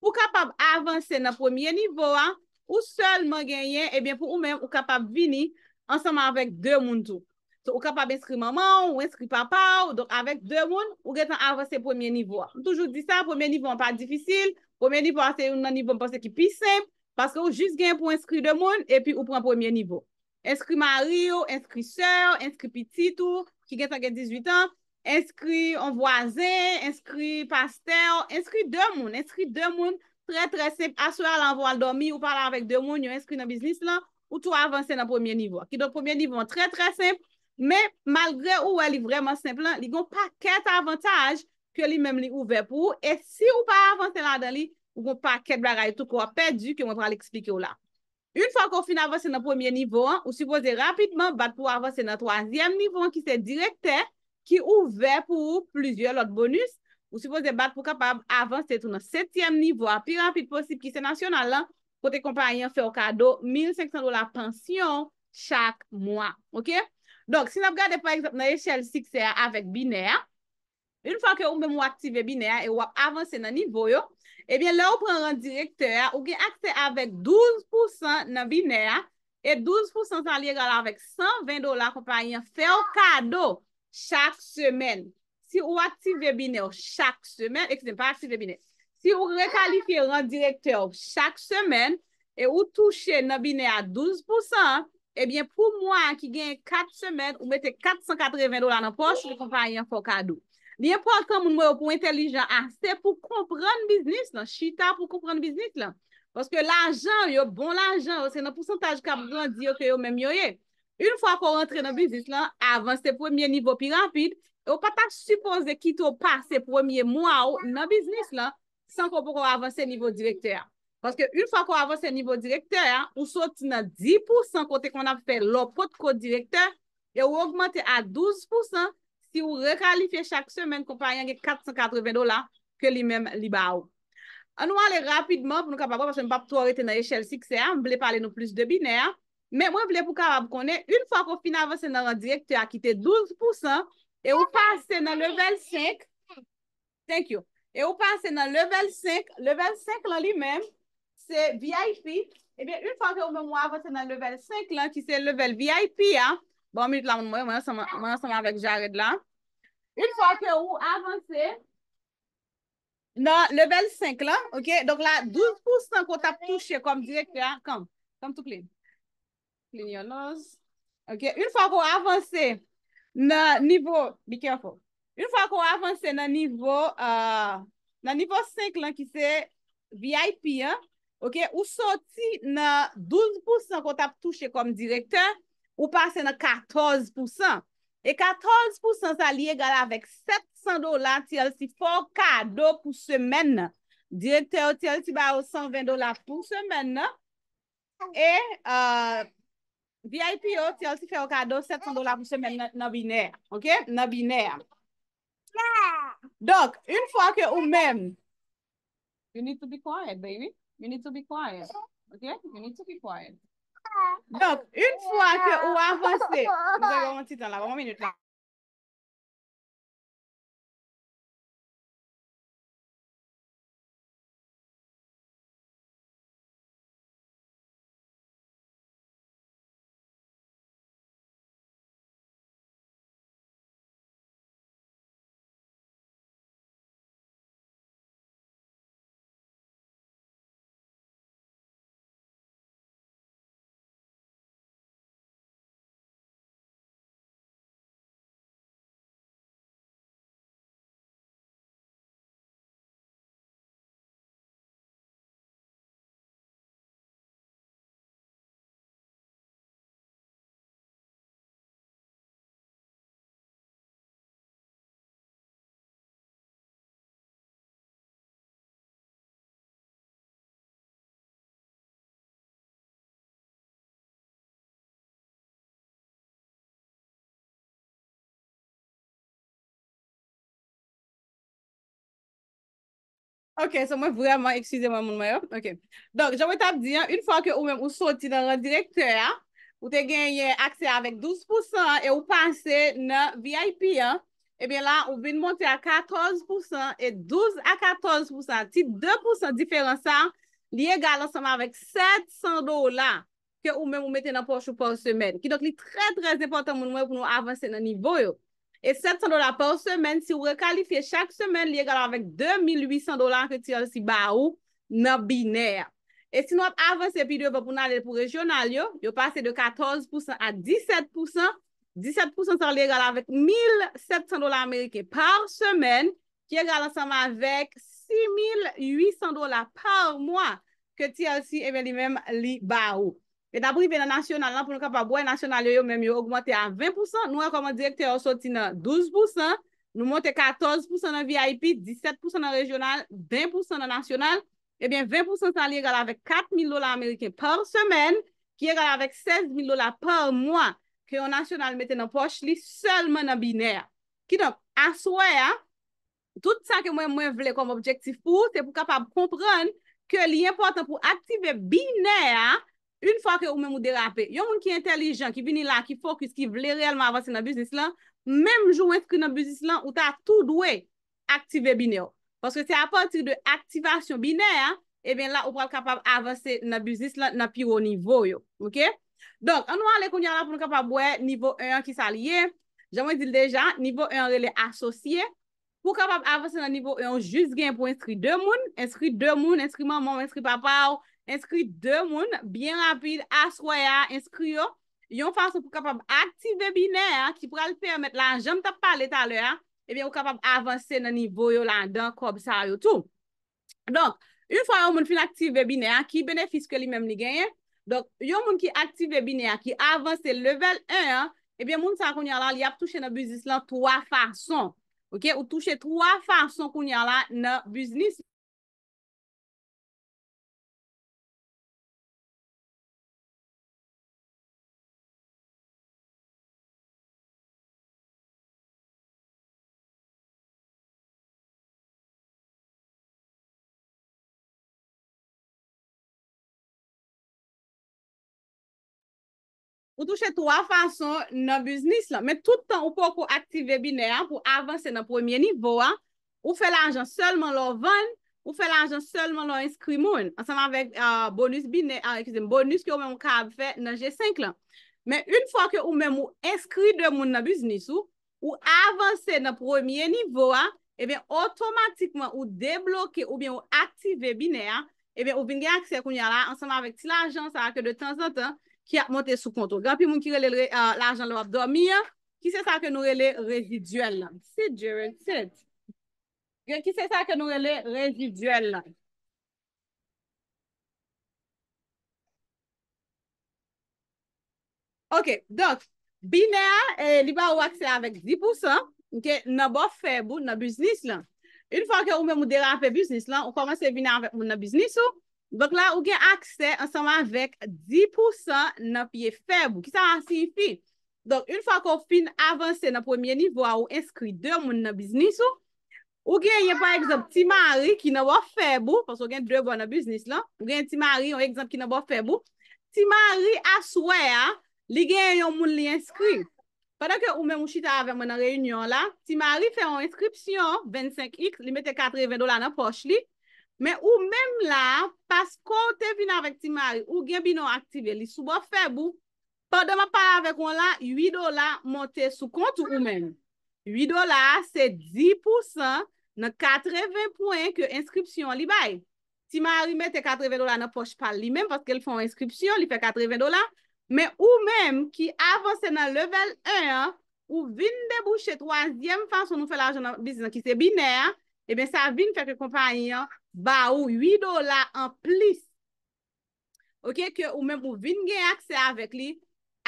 pou kapab avanse nan premye nivo a, ou sèlman genyen, ebyen, pou ou menm, ou kapab vini ansanm avèk de moun tou. So, ou kapab enskri manman w, ou enskri papa w, donk avèk de moun, ou gentan avanse premye nivo a. M toujou di sa, premye nivo an pa difisil, premye nivo a se youn nan nivo m panse ki pi senp, paske ou jis gen pou enskri de moun, epi ou pran premye nivo. Enskri mari w, enskri sè w, enskri pitit ou, ki gentan gen dizuit an, enskri yon vwazen, enskri pastè w, enskri de moun, enskri de moun, trè, trè senp. Aswè a la, anvan w al dòmi, ou pale avèk de moun, yo enskri nan biznis lan, ou tou avanse nan premye nivo a. Kidonk, premye nivo an trè, trè senp, men malgre ou wè li vrèman senp lan, li gen yon pakèt avantaj ke li menm li ouvè pou ou, e si ou pa avanse ladan li, ou gen yon pakèt bagay tou ke w ap pèdi, ke mwen pral eksplike w la. Yon fwa ke w fin avanse nan premye nivo an, ou sipoze rapidman bat pou w avanse nan twazyèm nivo an, ki se direktè, ki ouvè pou ou plizyè lòt bonis. Ou sipoze bat pou w kapab avanse tou nan setyèm nivo a pi rapid posib, ki se nasyonal lan, kote konpayi an fè w kado mil senk san dola pansyon chak mwa. Oke? Donk, si n ap gade, pa egzanp, nan echèl siksè a avèk binè a, yon fwa ke ou menm ou aktive binè a e w ap avanse nan nivo yo, ebyen, lè ou pran ran direktè a, ou gen aksè avèk douz pousan nan binè a, e douz pousan sa li egal avèk san ven dola konpayi an fè w kado chak semèn. Si ou aktive binè w chak semèn, eskize m, pa aktive binè. Si ou rekalifye ran direktè w chak semèn, e ou touche nan binè a douz pousan, ebyen, pou mwa a ki genyen kat semèn, ou mete kat san katreven dola nan pòch ou, konpayi an fè w kado. Li enpòtan, moun mwen yo, pou w entèlijan ase pou konprann biznis lan, chita pou konprann biznis lan. Paske lajan yo, bon lajan yo, se nan pousantaj k ap grandi yo ke yo menm yo ye. Yon fwa ke w rantre nan biznis lan, avanse premye nivo pi rapid, e w pa ta sipoze kite w pase premye mwa w nan biznis lan san ke w poko avanse nivo direktè a. Paske yon fwa ke w avanse nivo direktè a, ou soti nan dis pousan kote ke w ap fè lè w potko direktè, e ou ogmante a douz pousan si ou rekalifye chak semèn, konpayi an gen kat san katreven dola ke li menm li ba ou. Ann nou ale rapidman pou nou kapab wè, paske m p ap twò rete nan echèl siksè a, m vle pale nou plis de binè a, men mwen vle pou w kapab konnen, yon fwa ke w fin avanse nan ran direktè a ki te douz pousan, e ou pase nan level senk, thank you, e ou pase nan level senk, level senk lan li menm, se V I P, ebyen, yon fwa ke ou menm ou avanse nan level senk lan, ki se level V I P a, bon, yon minit la, moun mwen, mwen ansanm, mwen ansanm avèk Jared la. Yon fwa ke ou avanse, nan level senk lan, ok? Donk la, douz pousan ke w t ap touche kòm direktè a, come, come to clean. Clean your nose. Ok, yon fwa ke w avanse nan nivo, be careful. Yon fwa ke w avanse nan nivo, uh, nan nivo senk lan ki se V I P an, ok, ou soti nan douz pousan ke w t ap touche kòm direktè, ou pase nan katòz pousan. E katòz pousan sa li egal avèk sèt san dola T L C fè w kado pou semèn nan. Direktè yo T L C ba yo san ven dola pou semèn nan. E uh, V I P yo, T L C fè yo kado sèt san dola pou semèn nan, nan binè, ok? Nan binè. Donk, yon fwa ke ou menm, you need to be quiet, baby. You need to be quiet, ok? You need to be quiet. Donk, yon fwa ke ou avanse, nou gen yon ti tan la, yon minit la. Ok, so mwen vrèman, eskize mwen, moun mwen yo. Ok. Donk, jan mwen t ap di an, yon fwa ke ou menm ou soti nan ran direktè a, ou te genyen aksè avèk douz pousan e ou pase nan V I P an, ebyen la, ou vin monte a katòz pousan e douz a katòz pousan, ti de pousan diferans sa, li egal ansanm avèk sèt san dola ke ou menm ou mete nan pòch ou pa semèn. Kidonk, li trè, trè enpòtan, moun mwen, pou nou avanse nan nivo yo. E sèt san dola pa semèn, si w rekalifye chak semèn, li egal avèk de mil uit san dola ke T L C ba ou nan binè a. E si nou ap avanse pi devan pou n ale pou rejyonal yo, yo pase de katòz pousan a disèt pousan. Disèt pousan sa li egal avèk mil sèt san dola ameriken pa semèn, ki egal ansanm avèk sis mil uit san dola pa mwa ke T L C, ebyen, li menm, li ba ou. E n ap rive nan nasyonal lan pou nou kapab wè nasyonal yo, yo menm, yo ogmante a ven pousan. Nou wè kòman direktè yo soti nan douz pousan, nou monte katòz pousan nan V I P, disèt pousan nan rejyonal, ven pousan nan nasyonal. Ebyen, ven pousan sa li egal avèk kat mil dola ameriken pa semèn, ki egal avèk sèz mil dola pa mwa ke yon nasyonal mete nan pòch li sèlman nan binè a. Kidonk, aswè a, tout sa ke mwen, mwen vle kòm objektif pou ou, se pou kapab konprann ke li enpòtan pou aktive binè a, yon fwa ke ou menm ou derape. Yon moun ki entèlijan, ki vini la, ki fokis, ki vle reyèlman avanse nan biznis lan, menm jou w enskri nan biznis lan, ou ta tou dwe aktive binè w. Paske se apati de aktivasyon binè a, ebyen la, ou pral kapab avanse nan biznis lan, nan pi wo nivo yo. Ok? Donk, an nou ale kounye a la pou nou kapab wè nivo en an ki sa li ye. Jan mwen di l deja, nivo en an rele asosye. Pou w kapab avanse nan nivo en, ou jis gen pou enskri de moun, enskri de moun, enskri manman w, enskri papa w, enskri de moun, byen rapid, aswè a, enskri yo, yon fason pou w kapab aktive binè a, ki pral pèmèt lajan m t ap pale talè a, ebyen, ou kapab avanse nan nivo yo ladan kòb sa yo tou. Donk, yon fwa yon moun fin aktive binè a, ki benefis ke li menm li genyen? Donk, yon moun ki aktive binè a, ki avanse level en an, ebyen, moun sa kounye a la, li ap touche nan biznis lan twa fason. Ok? Ou touche twa fason kounye a la nan biznis. Ou touche twa fason nan biznis lan. Men tout tan ou poko aktive binè a pou avanse nan premye nivo a, ou fè lajan sèlman lè w vann, ou fè lajan sèlman lè w enskri moun, ansanm avèk, ah, bonis binè, ah, eskize m, bonis ke ou menm ou kapab fè nan G senk lan. Men yon fwa ke ou menm ou enskri de moun nan biznis ou, ou avanse nan premye nivo a, ebyen, otomatikman ou debloke oubyen ou aktive binè a, ebyen, ou vin gen aksè kounye a la ansanm avèk ti lajan sa a ke de tanzantan ki ap monte sou kont ou. Gen anpil moun ki rele l re- ah, lajan lè w ap dòmi an, ki se sa ke nou rele rezidyèl lan. Sit, Jared, sit. Gen ki se sa ke nou rele rezidyèl lan. Ok, donk, binè a, eh, li ba ou aksè avèk dis pousan, ok, nan bò fèb ou, nan biznis lan. Yon fwa ke ou menm ou derape biznis lan, ou kòmanse vin avèk moun nan biznis ou, donk la, ou gen aksè ansanm avèk dis pousan nan pye fèb ou. Ki sa a siyifi? Donk, yon fwa ke w fin avanse nan premye nivo a, ou enskri de moun nan biznis ou, ou genyen, pa egzanp, Ti Mari ki nan bò fèb ou, paske w gen de bò nan biznis lan, ou genyen Ti Mari, yon egzanp, ki nan bò fèb ou. Ti Mari, aswè a, li genyen yon moun li enskri. Pandan ke ou menm ou chita avè mwen nan reyinyon an la, Ti Mari fè yon enskripsyon vennsenk x, li mete katreven dola nan pòch li. Men ou menm la, paske w te vin avèk Ti Mari, ou gen binè w aktive, li sou bò fèb ou. Pandan m ap pale avèk ou an la, uit dola monte sou kont ou, ou menm. Uit dola a, se dis pousan nan katreven pwen ke enskripsyon an li bay. Ti Mari mete katreven dola nan pòch pa l li menm, paske l fè yon enskripsyon, li fè katreven dola. Men ou menm ki avanse nan level en an, ou vin debouche twazyèm fason nou fè lajan nan biznis lan, ki se binè a, ebyen, sa vin fè ke konpayi an ba ou uit dola anplis, ok, ke ou menm ou vin gen aksè avèk li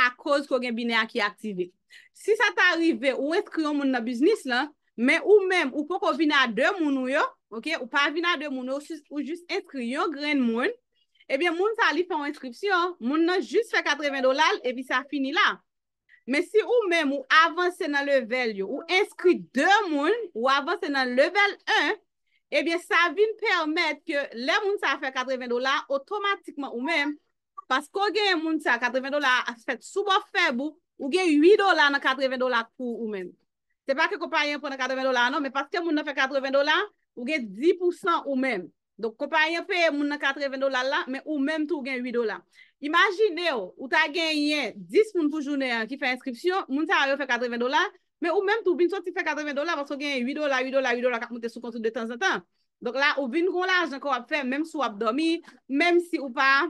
akoz ke w gen binè a ki aktive. Si sa ta rive, ou enskri yon moun nan biznis lan, men ou menm, ou poko vin a de moun ou yo, ok, ou pa vin a de moun ou yo, ou jis, ou jis enskri yon grenn moun, ebyen, moun sa li fè yon enskripsyon, moun nan jis fè katreven dola l, epi sa fini la. Men si ou menm ou avanse nan level yo, ou enskri de moun, ou avanse nan level en, ebyen, sa vin pèmèt ke lè moun sa fè katreven dola, otomatikman ou menm, paske w genyen moun sa, katreven dola a fèt sou bò fèb ou, ou gen uit dola nan katreven dola pou ou menm. Se pa ke konpayi an pran nan katreven dola a non, men paske moun nan fè katreven dola, ou gen dis pousan ou menm. Donk, konpayi an peye moun nan katreven dola la, men ou menm tou ou gen uit dola. Imajine w, ou ta genyen dis moun pou jounen an ki fè enskripsyon, moun sa yo fè katreven dola, men ou menm tou ou vin soti fè katreven dola paske w genyen uit dola, uit dola, uit dola k ap monte sou kont ou de tanzantan. Donk la, ou vin gen yon lajan ke w ap fè, menm si w ap dòmi, menm si ou pa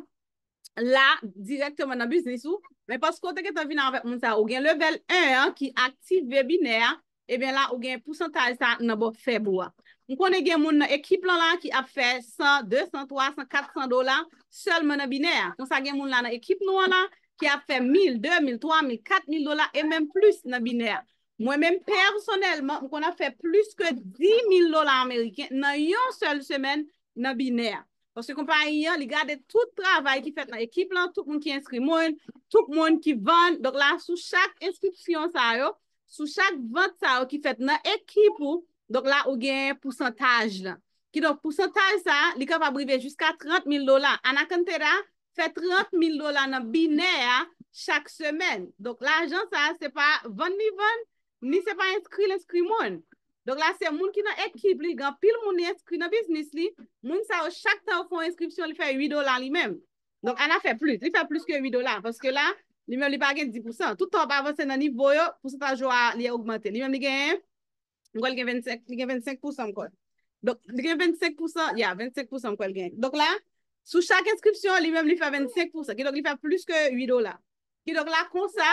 la dirèkteman nan biznis ou, men paske w te gentan vin avèk moun sa, ou gen level en an ki aktive binè a, ebyen la, ou gen pousantaj sa nan bò fèb ou a. M konnen gen moun nan ekip lan la ki ap fè san, de san, twa san, kat san dola sèlman nan binè a. Konsa gen moun la nan ekip nou an la ki ap fè mil, de mil, twa mil, kat mil dola e menm plis nan binè a. Mwen menm pèsonèlman, m konn ap fè plis ke dis mil dola ameriken nan yon sèl semèn nan binè a. Paske konpayi an, li gade tout travay ki fèt nan ekip lan, tout moun ki enskri moun, tout moun ki vann. Donk la, sou chak enskripsyon sa yo, sou chak vant sa yo ki fèt nan ekip ou, donk la, ou gen pousantaj lan. Kidonk, pousantaj sa, li kapab rive jiska trant mil dola. Anacantera fè trant mil dola nan binè a chak semèn. Donk, lajan sa, se pa vann li vann, ni se pa enskri l enskri moun. Donk la, se moun ki nan ekip li, gen anpil moun li enskri nan biznis li. Moun sa yo, chak tan yo fè yon enskripsyon, li fè uit dola li menm. Donk, Ana fè plis. Li fè plis ke uit dola. Paske la, li menm, li pa gen dis pousan. Tout tan w ap avanse nan nivo yo, pousantaj ou a, li ogmante. Li menm, li genyen, m kwè li gen vennsenk, li gen vennsenk pousan, m kwè. Donk, li gen vennsenk pousan, ya, vennsenk pousan, m kwè li gen. Donk la, sou chak enskripsyon, li menm, li fè vennsenk pousan. Kidonk, li fè plis ke uit dola. Kidonk la, konsa,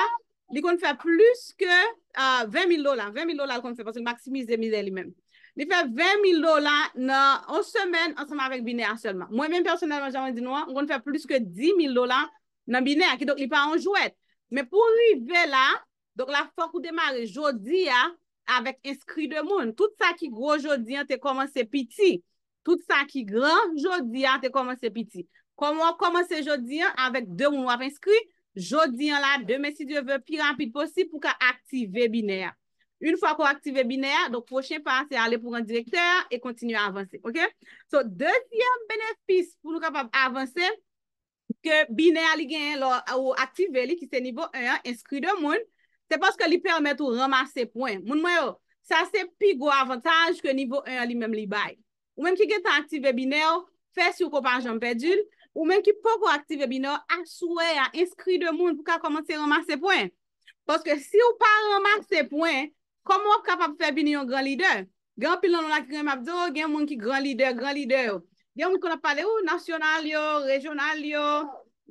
li konn fè plis ke, ah, ven mil dola. Ven mil dola l konn fè, paske l maksimize mizè li menm. Li fè ven mil dola nan yon semèn ansanm avèk binè a sèlman. Mwen menm, pèsonèlman, jan mwen di nou an, m konn fè plis ke dis mil dola nan binè a. Kidonk, li pa yon jwèt. Men pou rive la, donk la, fòk ou demare jodi a avèk enskri de moun. Tout sa ki gwo jodi an te kòmanse piti. Tout sa ki gran jodi a te kòmanse piti. Kòman w ap kòmanse jodi an avèk de moun w ap enskri, jodi an la, demen, si Dye vle, pi rapid posib pou w ka aktive binè a. Yon fwa ke w aktive binè a, donk, pwochen pa a, se ale pou w rann direktè a e kontinye avanse, ok? So, dezyèm benefis pou nou kapab avanse, ke binè a li genyen lè w aktive li, ki se nivo en an, enskri de moun, se paske li pèmèt ou ranmase pwen. Moun mwen yo, sa se pi gwo avantaj ke nivo en an li menm li bay. Ou menm ki gentan aktive binè w, fè si w ke w pa janm pèdi l. Ou menm ki poko aktive binè w, aswè a, enskri de moun pou w ka kòmanse ranmase pwen. Paske si w pa ranmase pwen, kòman w ap kapab fè vin yon gran lidè? Gen anpil nan nou la ki renmen ap di, oh, gen moun ki gran lidè, gran lidè yo. Gen moun ki konn ap pale, oh, nasyonal yo, rejyonal yo,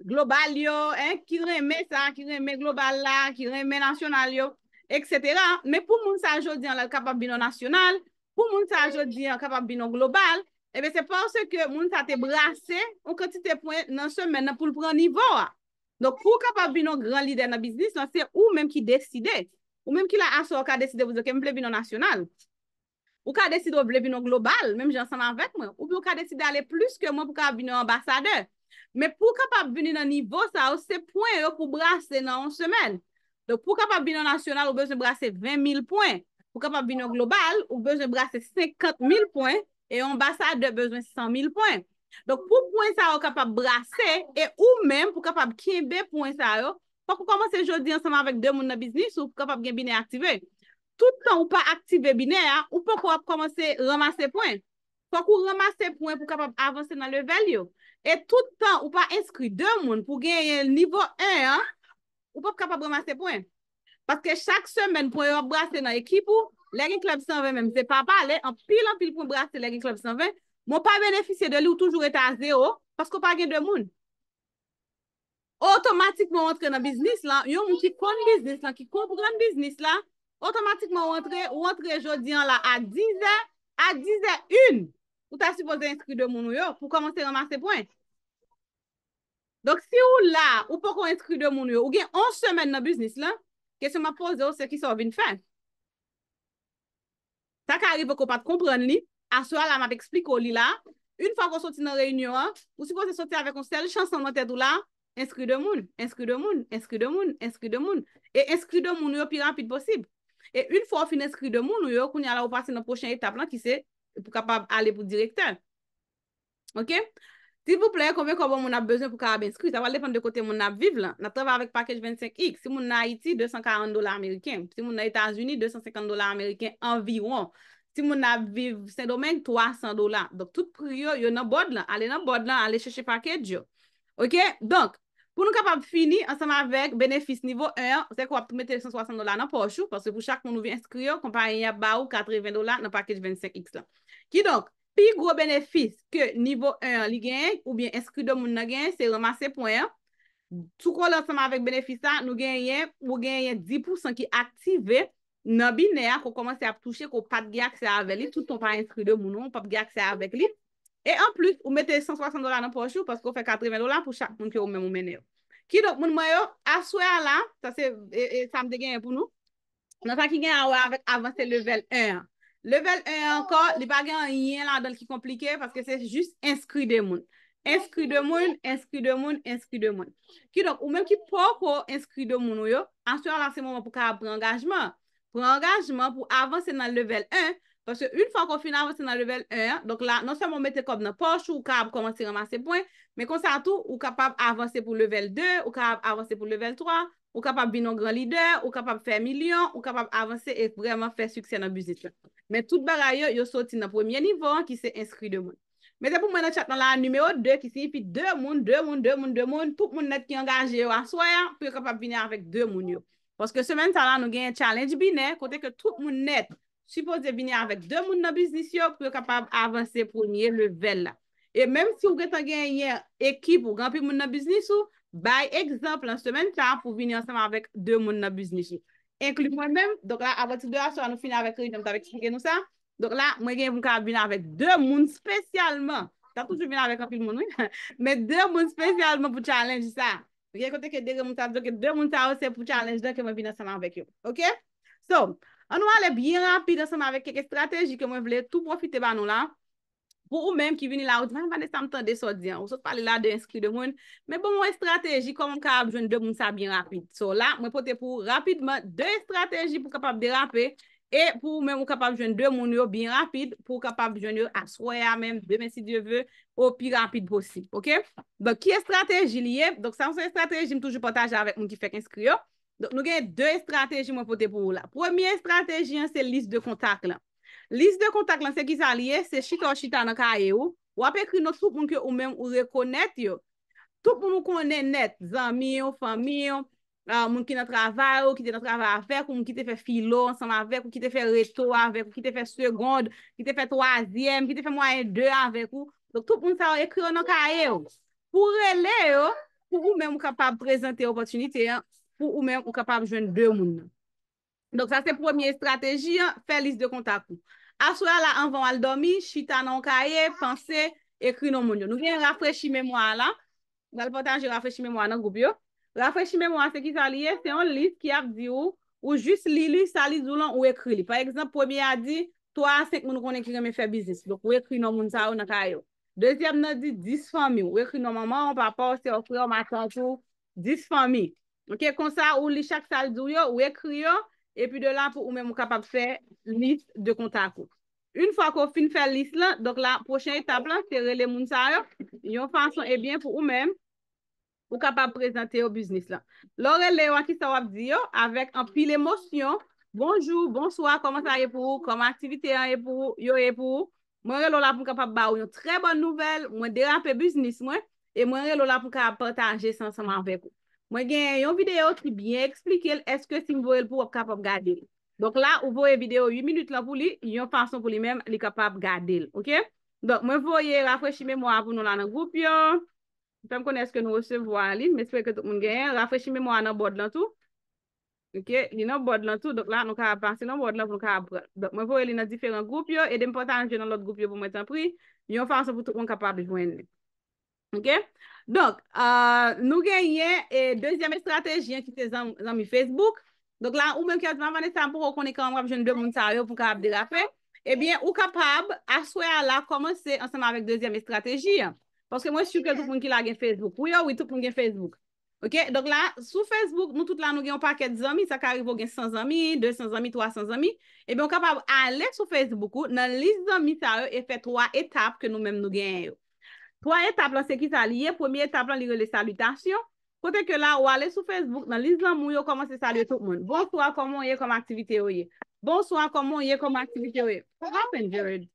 global yo, en, ki renmen sa, ki renmen global la, ki renmen nasyonal yo, et cetera. Men pou moun sa jodi an la kapab vin yon nasyonal, pou moun sa jodi an kapab vin yon global, ebyen se paske moun sa te brase yon kantite pwen nan semèn nan pou l pran nivo a. Donk, pou w kapab vin yon gran lidè nan biznis lan, se ou menm ki deside. Ou menm ki la aswè, ou ka deside pou di, ok, m vle vin yon nasyonal. Ou ka deside ou vle vin yon global, menm jan ansanm avèk mwen. Oubyen ou ka deside ale plis ke mwen pou kapab vin yon anbasadè. Men pou w kapab vini nan nivo sa yo, se pwen yo pou brase nan yon semèn. Donk, pou w kapab vin yon nasyonal, ou bezwen brase ven mil pwen. Pou w kapab vin yon global, ou bezwen brase senkant mil pwen. E yon anbasadè bezwen san mil pwen. Donk, pou pwen sa yo kapab brase, e ou menm pou kapab kenbe pwen sa yo, fòk ou kòmanse jodi ansanm avèk de moun nan biznis ou pou kapab gen binè aktive. Tout tan ou pa aktive binè a, ou poko ap kòmanse ranmase pwen. Fòk ou ranmase pwen pou kapab avanse nan level yo. E tout tan ou pa enskri de moun pou genyen nivo en an, ou p ap kapab ranmase pwen. Paske chak semèn, pwen yo ap brase nan ekip ou. Lè gen klèb san ven menm, se pa pale, anpil, anpil pwen brase lè gen klèb san ven. Men w pa benefisye de li, ou toujou rete a zewo, paske w pa gen de moun. Otomatikman, w antre nan biznis lan, yon moun ki konn biznis lan, ki konprann biznis la, otomatikman, w antre, w antre jodi an la a dizè, a dizè en, ou ta sipoze enskri de moun ou yo pou kòmanse ranmase pwen. Donk, si ou la, ou poko enskri de moun yo, ou gen yon semèn nan biznis lan, kesyon m ap poze w, se kisa w vin fè? Sa ka rive ke w pa t konprann li, aswè a la m ap eksplike w li la. Yon fwa ke w soti nan reyinyon an, ou sipoze soti avèk yon sèl chanson nan tèt ou la, enskri de moun, enskri de moun, enskri de moun, enskri de moun. E enskri de moun yo pi rapid posib. E yon fwa w fin enskri de moun ou yo, kounye a la ou pase nan pwochen etap lan ki se pou kapab ale pou direktè. Ok? Silvouplè, konbyen kòb yon moun ap bezwen pou kapab enskri? Sa pral depann de kote moun nan ap viv lan. N ap travay avèk package vennsenk X. Si moun nan Ayiti, de san karant dola ameriken. Si moun nan Etazini, de san senkant dola ameriken anviwon. Si moun nan ap viv Sendomeng, twa san dola. Donk, tout pri yo, yo nan bòd lan. Ale nan bòd lan, ale chèche package yo. Ok? Donk, pou nou kapab fini ansanm avèk benefis nivo en an, se ke w ap mete san swasant dola nan pòch ou, paske pou chak moun ou vin enskri yo, konpayi an ap ba ou katreven dola nan package vennsenk X lan. Kidonk, pi gwo benefis ke nivo en an li genyen, oubyen enskri de moun nan genyen, se ranmase pwen an. Sou kole ansanm avèk benefis sa, nou genyen, ou genyen dis pousan ki aktive nan binè a, ke w kòmanse ap touche, ke w pa t gen aksè avè li, tout tan w pa enskri de moun ou, ou p ap gen aksè avèk li. E anplis, ou mete san swasant dola nan pòch ou, paske w fè katreven dola pou chak moun ke ou menm ou mennen yo. Kidonk, moun mwen yo, aswè a la, sa se, e, e, sa m te genyen pou nou. Nan sa ki gen a wè avèk avanse level en an. Level en an ankò, li pa gen anyen ladan l ki konplike, paske se jis enskri de moun. Enskri de moun, enskri de moun, enskri de moun. Kidonk, ou menm ki poko enskri de moun ou yo, aswè a la se moman pou w kapab pran angajman. Pran angajman pou avanse nan level en, paske yon fwa ke w fin avanse nan level en an, donk la, non sèlman w mete kòb nan pòch ou, ou kapab kòmanse ranmase pwen, men konsa tou, ou kapab avanse pou level de, ou kapab avanse pou level twa, ou kapab vin yon gran lidè, ou kapab fè milyon, ou kapab avanse e vrèman fè siksè nan biznis la. Men tout bagay yo, yo soti nan premye nivo an ki se enskri de moun. Mete pou mwen nan chat lan la, nimewo de, ki siyifi de moun, de moun, de moun, de moun, tout moun nèt ki angaje yo aswè a, pou yo kapab vini avèk de moun yo. Paske semèn sa la, nou genyen challenge binè, kote ke tout moun nèt sipoze vini avèk de moun nan biznis yo pou yo kapab avanse premye level la. E menm si ou gentan genyen ekip ou, gen anpil moun nan biznis ou, bay egzanp lan semèn sa a pou vini ansanm avèk de moun nan biznis ou. Enkli mwen menm, donk la, apati de aswè a, nou fini avèk reyinyon, m t ap eksplike nou sa. Donk la, mwen genyen pou m kapab vin avèk de moun espesyalman. M t ap toujou vin avèk anpil moun, wi. Men de moun espesyalman pou challenge sa. Gen kote ke de moun sa, donk de moun sa yo se pou challenge lan ke mwen vin ansanm avèk yo. Ok? So, ann nou ale byen rapid ansanm avèk kèk estrateji ke mwen vle tou pwofite ba nou la. Pou ou menm ki vini la, ou di, "Mwen, Vanessa, m tande sa w di an. Ou sot pale la de enskri de moun. Men bon, yon estrateji, kòman m kapab jwenn de moun sa byen rapid?" So, la, mwen pote pou ou rapidman de estrateji pou kapab derape. E pou ou menm, ou kapab jwenn de moun yo byen rapid, pou ou kapab jwenn yo aswè a menm, demen, si Dye ve, o pi rapid posib. Ok? Donk, ki estrateji li ye? Donk, sa se estrateji m toujou pataje avèk moun ki fèk enskri yo. Donk, nou gen de estrateji mwen pote pou ou la. Premye estrateji an, se lis de kontak lan. Lis de kontak lan, se kisa li ye? Se chita w chita nan kaye ou. W ap ekri non tout moun ke ou menm ou rekonèt yo. Tout moun ou konnen nèt, zanmi w, fanmi w, ah, moun ki nan travay ou, ki te nan travay avèk ou, moun ki te fè filo ansanm avèk ou, ki te fè reto avèk ou, ki te fè segond, ki te fè twazyèm, ki te fè mwayen de avèk ou. Donk, tout moun sa yo, ekri yo nan kaye w. Pou w rele yo, pou ou menm ou kapab prezante opòtinite an, pou ou menm ou kapab jwenn de moun nan. Donk, sa se premye estrateji an, fè lis de kontak ou. Aswè a la, anvan w al dòmi, chita nan yon kaye, panse, ekri non moun yo. Nou gen rafrechi memwa a la. M pral pataje rafrechi memwa nan gwoup yo. Rafrechi memwa se ki sa li ye? Se yon lis ki ap di ou, ou jis li li, sa li di w lan, ou ekri li. Pa egzanp, premye a di, twa a senk moun ou konnen ki renmen fè biznis. Donk, ou ekri non moun sa yo nan kaye w. Dezyèm nan di dis fanmi w. Ou ekri non manman w, papa w, sè w, frè w, matant ou, dis fanmi. Oke, konsa, ou li chak sa l di w yo, ou ekri yo, epi de la, pou ou menm, ou kapab fè lis de kontak ou. Yon fwa ke w fin fè lis lan, donk la, pwochen etap lan, se rele moun sa yo, yon fason, ebyen, pou ou menm, ou kapab prezante yo biznis lan. Lè w rele yo a, kisa w ap di yo? Avèk anpil emosyon, bonjou, bonswa, kòman sa ye pou ou? Kòman aktivite an ye pou ou? Yo ye pou ou? Mwen rele w la pou m kapab ba ou yon trè bòn nouvèl. Mwen derape biznis mwen, e mwen rele w la pou m kapab pataje sa ansanm avèk ou. Mwen gen yon videyo ki byen eksplike l. Èske si m voye l pou ou, w ap kapab gade l? Donk la, ou voye videyo uit minit lan pou li, yon fason pou li menm, li kapab gade l, oke? Donk, mwen voye rafrechi memwa a pou nou la nan gwoup yo. Fè m konnen èske nou resevwa li. M espere ke tout moun genyen. Rafrechi memwa a nan bòd lan tou. Oke, li nan bòd lan tou. Donk la, nou ka pase nan bòd lan pou nou ka pran. Donk, mwen voye li nan diferan gwoup yo. Ede m pataje nan lòt gwoup yo pou mwen, tanpri. Yon fason pou tout moun kapab jwenn li. Oke? Donk, ah, nou genyen, e, dezyèm estrateji an ki se zan-, zanmi Facebook. Donk la, ou menm ki ap di, "Mama Vanessa, m poko konnen kòman m ap jwenn de moun sa yo pou m kapab derape." Ebyen, ou kapab, aswè a la, kòmanse ansanm avèk dezyèm estrateji an. Paske mwen si ke tout moun ki la gen Facebook. Wi, wi, tout moun gen Facebook. Oke? Donk la, sou Facebook, nou tout la, nou gen yon pakèt zanmi. Sa ka rive w gen san zanmi, de san zanmi, twa san zanmi. Ebyen, ou kapab ale sou Facebook ou, nan lis zanmi sa yo, e fè twa etap ke nou menm nou genyen yo. Twa etap lan, se ki sa li ye? Premye etap lan, li rele salitasyon. Kote ke la, ou ale sou Facebook, nan lis zanmi w yo, kòmanse salye tout moun. Bonswa, kòman w ye, kòman aktivite yo ye? Bonswa, kòman w ye, kòman aktivite yo ye? What happened, Jared?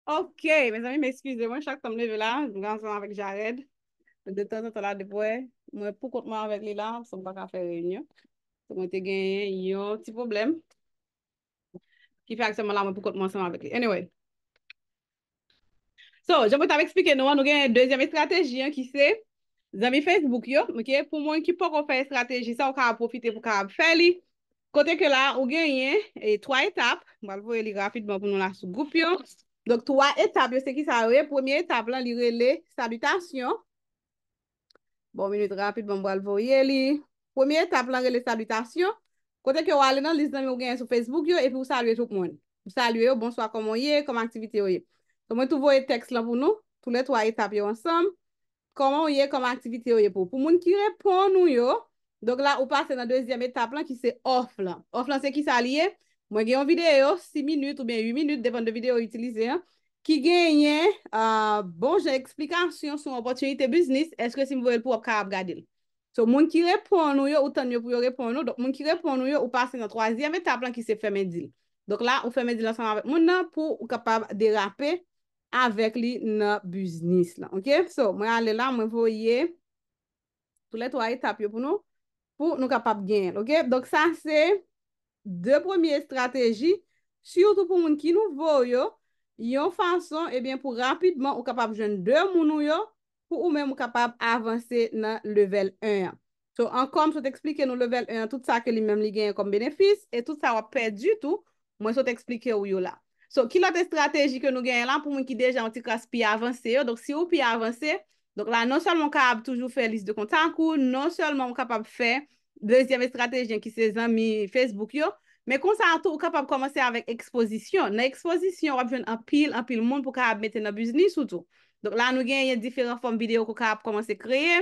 Ok, mezanmi, m eskize mwen, chak tan m leve la, m ansanm avèk Jared. De tanzantan la, depi wè, mwen pou kont mwen avèk li la, so m pa ka fè reyinyon. So, mwen te genyen yon ti pwoblèm. Ki fè aktyèlman la, mwen pou kont mwen ansanm avèk li. Anyway. So, jan mwen t ap eksplike nou an, nou gen dezyèm estrateji an ki se zanmi Facebook yo, ok? Pou moun ki poko fè estrateji sa, ou ka pwofite pou kapab fè li. Kote ke la, ou genyen, e, twa etap. Mwen pral voye li rapidman pou nou la sou gwoup yo. Donk, twa etap yo, se ki sa yo ye? Premye etap lan, li rele salitasyon. Bon, minit rapidman, m pral voye li. Premye etap lan rele salitasyon. Kote ke w ale nan lis zanmi w genyen sou Facebook yo, epi w salye tout moun. Ou salye yo, bonswa, kòman w ye, kòman aktivite yo ye. So, mwen tou voye tèks lan pou nou, tou lè twa etap yo ansanm. Kòman w ye, kòman aktivite yo ye pou ou. Pou moun ki reponn ou yo, donk la, ou pase nan dezyèm etap lan ki se òf lan. Òf lan, se ki sa li ye? Mwen gen yon videyo, sis minit oubyen uit minit, depann de videyo w itilize an, ki genyen, ah, bon jan eksplikasyon sou yon opòtinite biznis, èske si m voye l pou w, w ap kapab gade l. So, moun ki reponn ou yo, ou tann yo pou yo reponn ou. Donk, moun ki reponn ou yo, ou pase nan twazyèm etap lan ki se fèmen dil. Donk la, ou fèmen dil ansanm avèk moun nan pou ou kapab derape avèk li nan biznis lan. Ok? So, mwen ale la, mwen voye tou lè twa etap yo pou nou, pou nou kapab genyen l, ok? Donk, sa se de premye estrateji, sitou pou moun ki nouvo yo, yon fason, ebyen, pou rapidman ou kapab jwenn de moun ou yo, pou ou menm ou kapab avanse nan level en an. So, ankò, m sot eksplike nou level en an, tout sa ke li menm li genyen kòm benefis, e tout sa w ap pèdi tou, mwen sot eksplike w yo la. So, ki lòt estrateji ke nou genyen la pou moun ki deja yon ti kras pi avanse yo? Donk, si ou pi avanse, donk la, non sèlman w kapab toujou fè lis de kontak ou, non sèlman w kapab fè, dezyèm estrateji an ki se zanmi Facebook yo. Men konsa tou, ou kapab kòmanse avèk ekspozisyon. Nan ekspozisyon, w ap jwenn anpil, anpil moun pou kapab mete nan biznis ou tou. Donk la, nou genyen diferan fòm videyo ke w kapab kòmanse kreye.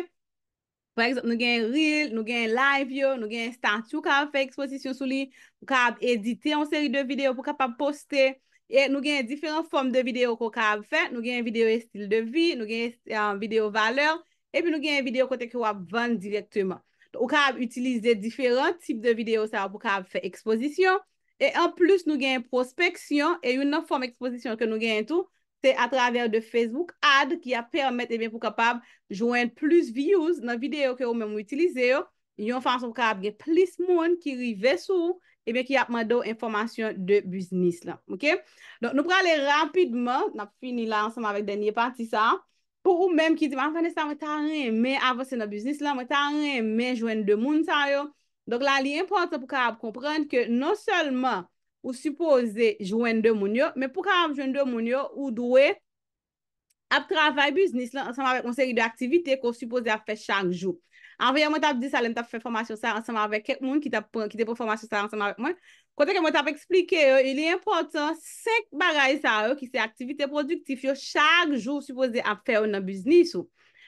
Pa egzanp, nou gen reel, nou gen live yo, nou gen estati, ou kapab fè ekspozisyon sou li, ou kapab edite yon seri de videyo pou kapab poste. E nou gen diferan fòm de videyo ke w kapab fè. Nou gen videyo estil de vi, nou gen, um, videyo valè, epi nou gen videyo kote ke w ap vann dirèkteman. Donk, ou kapab itilize diferan tip de videyo sa yo pou kapab fè ekspozisyon. E anplis, nou gen pwospeksyon, e youn nan fòm ekspozisyon ke nou genyen tou, se atravè de Facebook Ad ki ap pèmèt, ebyen, pou kapab jwenn plis views nan videyo ke ou menm ou itilize yo, yon fason pou kapab gen plis moun ki rive sou ou, ebyen, ki ap mande w enfòmasyon de biznis lan, oke? Donk, nou prale rapidman, n ap fini la ansanm avèk dènye pati sa a. Pou ou menm ki di, "Mwen, Vanessa, mwen ta renmen avanse nan biznis lan, mwen ta renmen jwenn de moun sa yo." Donk la, li enpòtan pou kapab konprann ke non sèlman ou sipoze jwenn de moun yo, men pou kapab jwenn de moun yo, ou dwe ap travay biznis lan ansanm avèk yon seri de aktivite ke w sipoze ap fè chak jou. Avanyè mwen t ap di sa lè m t ap fè fòmasyon sa a ansanm avèk kèk moun ki t ap pran, ki te pran fòmasyon sa a ansanm avèk mwen. Kote ke mwen t ap eksplike yo, e li enpòtan senk bagay sa yo ki se aktivite pwodiktif yo chak jou ou sipoze ap fè yo nan biznis ou.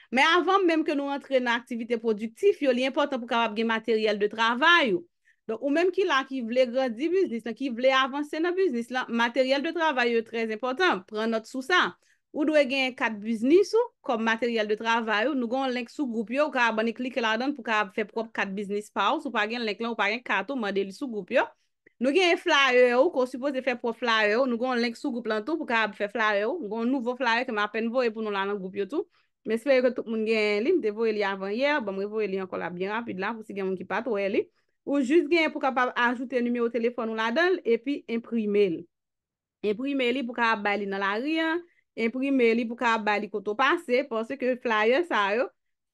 Men avan menm ke nou rantre nan aktivite pwodiktif yo, li enpòtan pou kapab gen materyèl de travay ou. Donk, ou menm ki la, ki vle grandi biznis lan, ki vle avanse nan biznis lan, materyèl de travay yo trè enpòtan. Pran nòt sou sa. Ou dwe gen kat biznis ou kòm materyèl de travay ou. Nou gen yon link sou gwoup yo, ou kapab annik klike ladan l pou kapab fè pwòp kat biznis pa ou. Si w pa gen link lan, ou pa gen kat ou, mande li sou gwoup yo. Nou gen flyer ou, ke w sipoze fè pwòp flyer ou. Nou gen yon link sou gwoup lan tou pou kapab fè flyer ou. Nou gen yon nouvo flyer ke m apèn voye pou nou la nan gwoup yo tou. M espere ke tout moun genyen li. M te voye li avan yè. Bon, m revoye li ankò la byen rapid la pou si gen moun ki pa t wè li. Ou jis genyen pou kapab ajoute nimewo telefòn ou ladan l epi enprime l. Enprime li pou kapab bay li nan lari an, enprime li pou kapab bay li kote w pase, paske flyer sa yo,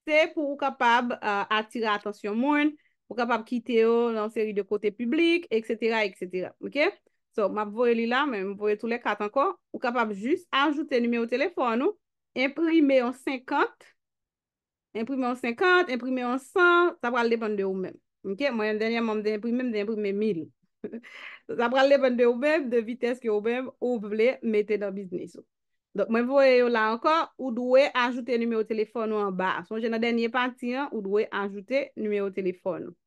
se pou ou kapab, euh, atire atansyon moun, ou kapab kite yo nan yon seri de kote piblik, et cetera, et cetera. Oke? So, m ap voye li la, men m voye tou lè kat ankò. Ou kapab jis ajoute nimewo telefòn ou, enprime yon senkant, enprime yon senkant, enprime yon san, sa pral depann de ou menm. Oke? Mwen, dènyèman, m te enprime, m te enprime mil. Sa pral depann de ou menm, de vitès ke ou menm ou vle mete nan biznis ou. Donk, mwen voye yo la ankò, ou dwe ajoute nimewo telefòn ou anba a. Sonje nan dènye pati an, ou dwe ajoute nimewo telefòn ou.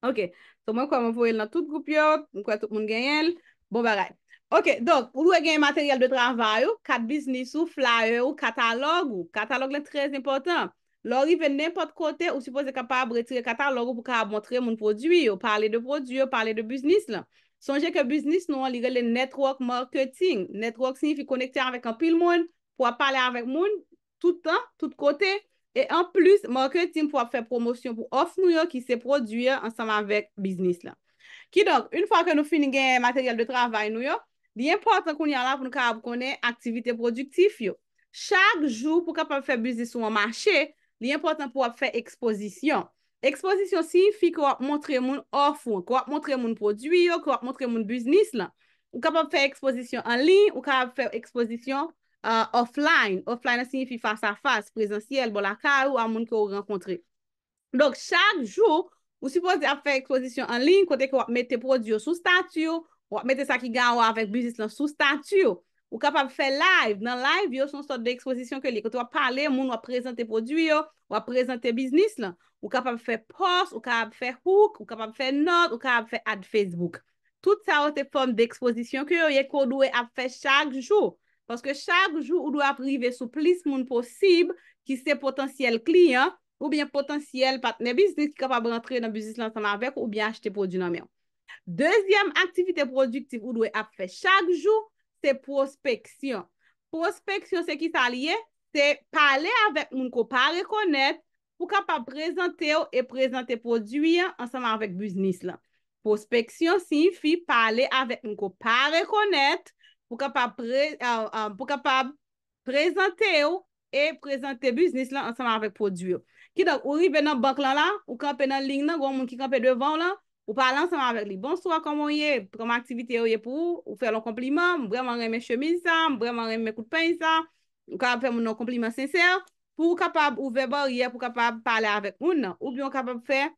Oke. So, mwen kwè mwen voye l nan tout gwoup yo, mwen kwè tout moun genyen l. Bon bagay. Oke, donk, ou dwe gen materyèl de travay ou, kat biznis ou, flyer ou, katalòg ou. Katalòg lan trè enpòtan. Lè w rive nenpòt kote, ou sipoze kapab retire katalòg ou pou kapab montre moun pwodui yo, pale de pwodui yo, pale de biznis lan. Sonje ke biznis nou an, li rele network marketing. Network siyifi konekte avèk anpil moun, pou w ap pale avèk moun tout tan, tout kote. E anplis, marketing pou w ap fè pwomosyon pou òf nou yo ki se pwodui an ansanm avèk biznis lan. Kidonk, yon fwa ke nou fin gen materyèl de travay nou yo, li enpòtan kounye a la pou nou kapab konnen aktivite pwodiktif yo. Chak jou pou w kapab fè biznis ou an mache, li enpòtan pou w ap fè ekspozisyon. Ekspozisyon siyifi ke w ap montre moun òf ou, ke w ap montre moun pwodui yo, ke w ap montre moun biznis lan. Ou kapab fè ekspozisyon an liy, ou kapab fè ekspozisyon, euh, offline. Offline nan siyifi fas a fas, prezansyèl, bò lakay ou, a moun ke w rankontre. Donk, chak jou, ou sipoze ap fè ekspozisyon an liy, kote ke w ap mete pwodui yo sou stati w, w ap mete sa ki gen a wè avèk biznis lan sou stati w. Ou kapab fè live. Nan live yo, se yon sòt de ekspozisyon ke li ye. Kote w ap pale, moun w ap prezante pwodui yo, w ap prezante biznis lan. Ou kapab fè post, ou kapab fè hook, ou kapab fè nòt, ou kapab fè ad Facebook. Tout sa yo se fòm dekspozisyon ke yo ye, ke w dwe ap fè chak jou. Paske chak jou, ou dwe ap rive sou plis moun posib ki se potansyèl kliyan oubyen potansyèl patnè biznis ki kapab rantre nan biznis lan ansanm avèk ou oubyen achte pwodui nan men w. Dezyèm aktivite pwodiktif ou dwe ap fè chak jou, se pwospeksyon. Pwospeksyon, se ki sa li ye? Se pale avèk moun ke w pa rekonèt pou kapab prezante w e prezante pwodui an ansanm avèk biznis lan. Pwospeksyon siyifi pale avèk moun ke w pa rekonèt pou kapab pre-, euh, euh, pou kapab prezante w e prezante biznis lan ansanm avèk pwodui yo. Kidonk, ou rive nan bank lan la, ou kanpe nan liy nan, gen yon moun ki kanpe devan w lan, ou pale ansanm avèk li. "Bonswa, kòman w ye? Kòman aktivite yo ye pou ou?" Ou fè l yon konpliman, "M vrèman renmen chemiz sa, m vrèman renmen kout peny sa." Ou kapab fè moun nan yon konpliman sensè pou w kapab ouvè baryè, pou w kapab pale avèk moun nan. Oubyen ou kapab fè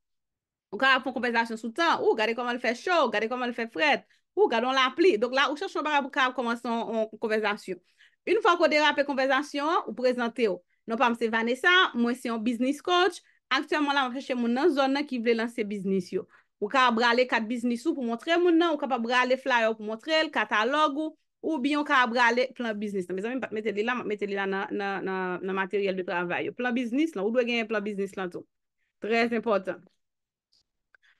Ou kapab fè yon konvèsasyon sou tan. Ou gade kòman l fè cho, gade kòman l fè frèt. Ou gade yon lapli. Donk la, ou chèche yon bagay pou kapab kòmanse yon, yon konvèsasyon. Yon fwa ke w derape konvèsasyon an, ou prezante w. Non pa m se Vanessa, mwen se yon business coach. Aktyèlman la, m ap chèche moun nan zòn nan ki vle lanse biznis yo. Ou kapab rale kat biznis ou pou montre moun nan, ou kapab rale flyer ou pou montre l, katalòg ou, oubyen ou kapab rale plan biznis lan. Mezanmi, m pa t mete li la, m ap mete li la nan, nan, nan, nan materyèl de travay yo. Plan biznis lan, ou dwe genyen plan biznis lan tou. Trè enpòtan.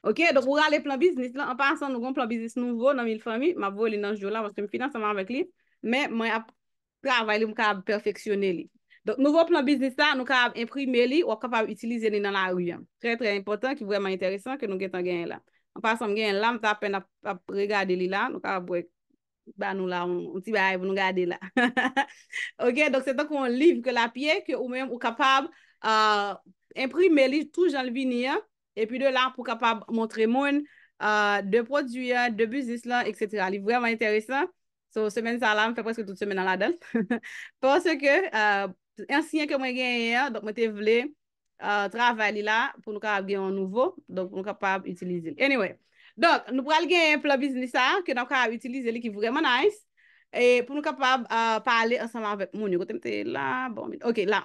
Ok, donk ou rale plan biznis lan. An pasan, nou gen plan biznis nouvo nan Mil Fanmi. M ap voye li nan jou la paske m fin ansanm avèk li. Men mwen ap travay li, m kapab pèfeksyone li. Donk, nouvo plan biznis la, nou kapab enprime li, w ap kapab itilize li nan lari a. Trè, trè enpòtan, ki vrèman enteresan, ke nou gentan genyen la. An pasan, m genyen la, m ta apèn ap, ap regade li la, nou kapab wè ba nou la, yon, yon ti bagay pou nou gade la. Ok, donk se tankou yon liv ke l ap ye, ke ou menm ou kapab, euh, enprime li tou jan l vini an, epi de la pou kapab montre moun, euh, de pwodui an, de biznis lan, et cetera. Li vrèman enteresan. So, semèn sa la, m fè prèske tout semèn nan ladan l. Paske, euh, ansyen ke mwen genyen an, donk mwen te vle, euh, travay li la pou nou kapab gen yon nouvo, donk pou nou kapab itilize l. Anyway, donk nou pral gen plan biznis sa a ke n ap kapab itilize li ki vrèman nice, e pou nou kapab, euh, pale ansanm avèk moun yo. Kote m te la? Bon, ok, la.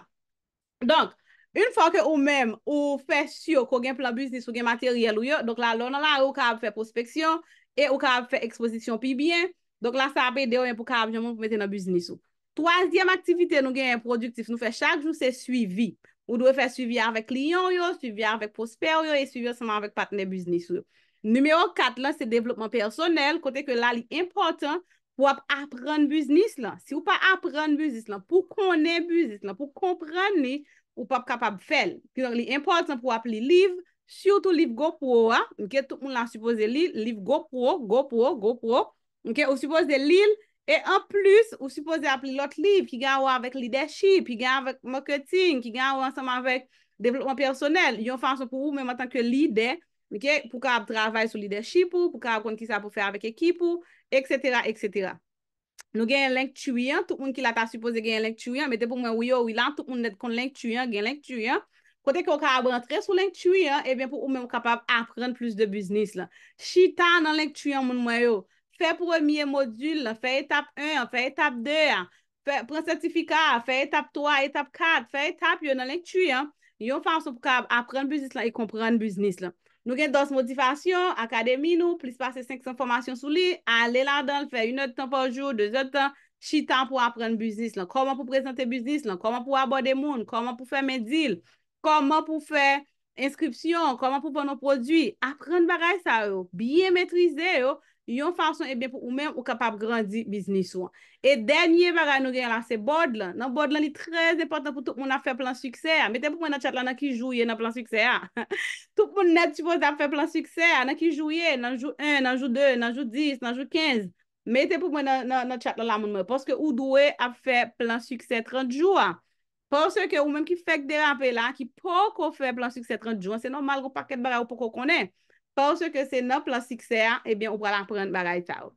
Donk, yon fwa ke ou menm, ou fè si ke w gen plan biznis, ou gen materyèl ou yo, donk la, lè w nan lari, ou kapab fè pwospeksyon e ou kapab fè ekspozisyon pi byen. Donk la, sa ap ede w, men pou kapab jwenn moun pou mete nan biznis ou. Twazyèm aktivite nou genyen pwodiktif nou fè chak jou, se swivi. Ou dwe fè swivi avèk kliyan w yo, swivi avèk pwospè w yo e swivi ansanm avèk patnè biznis ou yo. Nimewo kat lan, se devlopman pèsonèl, kote ke la li enpòtan pou w ap aprann biznis lan. Si w pa aprann biznis lan, pou konnen biznis lan, pou konprann li, ou p ap kapab fè l. Kidonk, li enpòtan pou w ap li liv, sitou liv GoPro a. Ok, tout moun la sipoze li liv GoPro, GoPro, GoPro. Ok, ou sipoze li l. E anplis, ou sipoze ap li lòt liv ki gen a wè avèk lidèchip, ki gen avèk maketing, ki gen a wè ansanm avèk devlopman pèsonèl, yon fason pou ou menm antanke lidè, ok, pou kapab travay sou lidèchip ou, pou kapab konn kisa pou fè avèk ekip ou, et cetera, et cetera. Nou genyen Linktree an, tout moun ki la ta sipoze genyen Linktree an, mete pou mwen wi yo, wi la, tout moun nèt konn Linktree an, gen Linktree an. Kote ke w kapab rantre sou Linktree an, ebyen pou ou menm ou kapab aprann plis de biznis lan. Chita nan Linktree an, moun mwen yo. Fè premye modil lan, fè etap en an, fè etap de a, fè, pran sètifika a, fè etap twa, etap kat, fè etap yo nan Linktree an, yon fason pou kapab aprann biznis lan e konprann biznis lan. Nou gen Dòs Motivasyon, akademi nou, plis pase senk san fòmasyon sou li, ale ladan l, fè yon èdtan pa jou, de zèdtan, chita pou aprann biznis lan. Kòman pou prezante biznis lan, kòman pou abòde moun, kòman pou fèmen dil, kòman pou fè enskripsyon, kòman pou vann yon pwodui. Aprann bagay sa yo, byen metrize yo, yon fason, ebyen, pou ou menm, ou kapab grandi biznis ou an. E dènye bagay nou gen la, se board lan. Nan board lan, li trè enpòtan pou tout moun ap fè plan siksè a. Mete pou mwen nan chat la nan ki jou w ye nan plan siksè a. Tout moun nèt sipoze ap fè plan siksè a. Nan ki jou w ye? Nan jou en, nan jou de, nan jou dis, nan jou kenz. Mete pou mwen nan, nan, nan chat lan la, moun mwen. Paske ou dwe ap fè plan siksè trant jou a. Paske ou menm ki fèk derape la, ki poko fè plan siksè trant jou an, se nòmal gen yon pakèt bagay ou poko konnen. Paske se nan plan siksè a, ebyen, ou pral aprann bagay sa yo.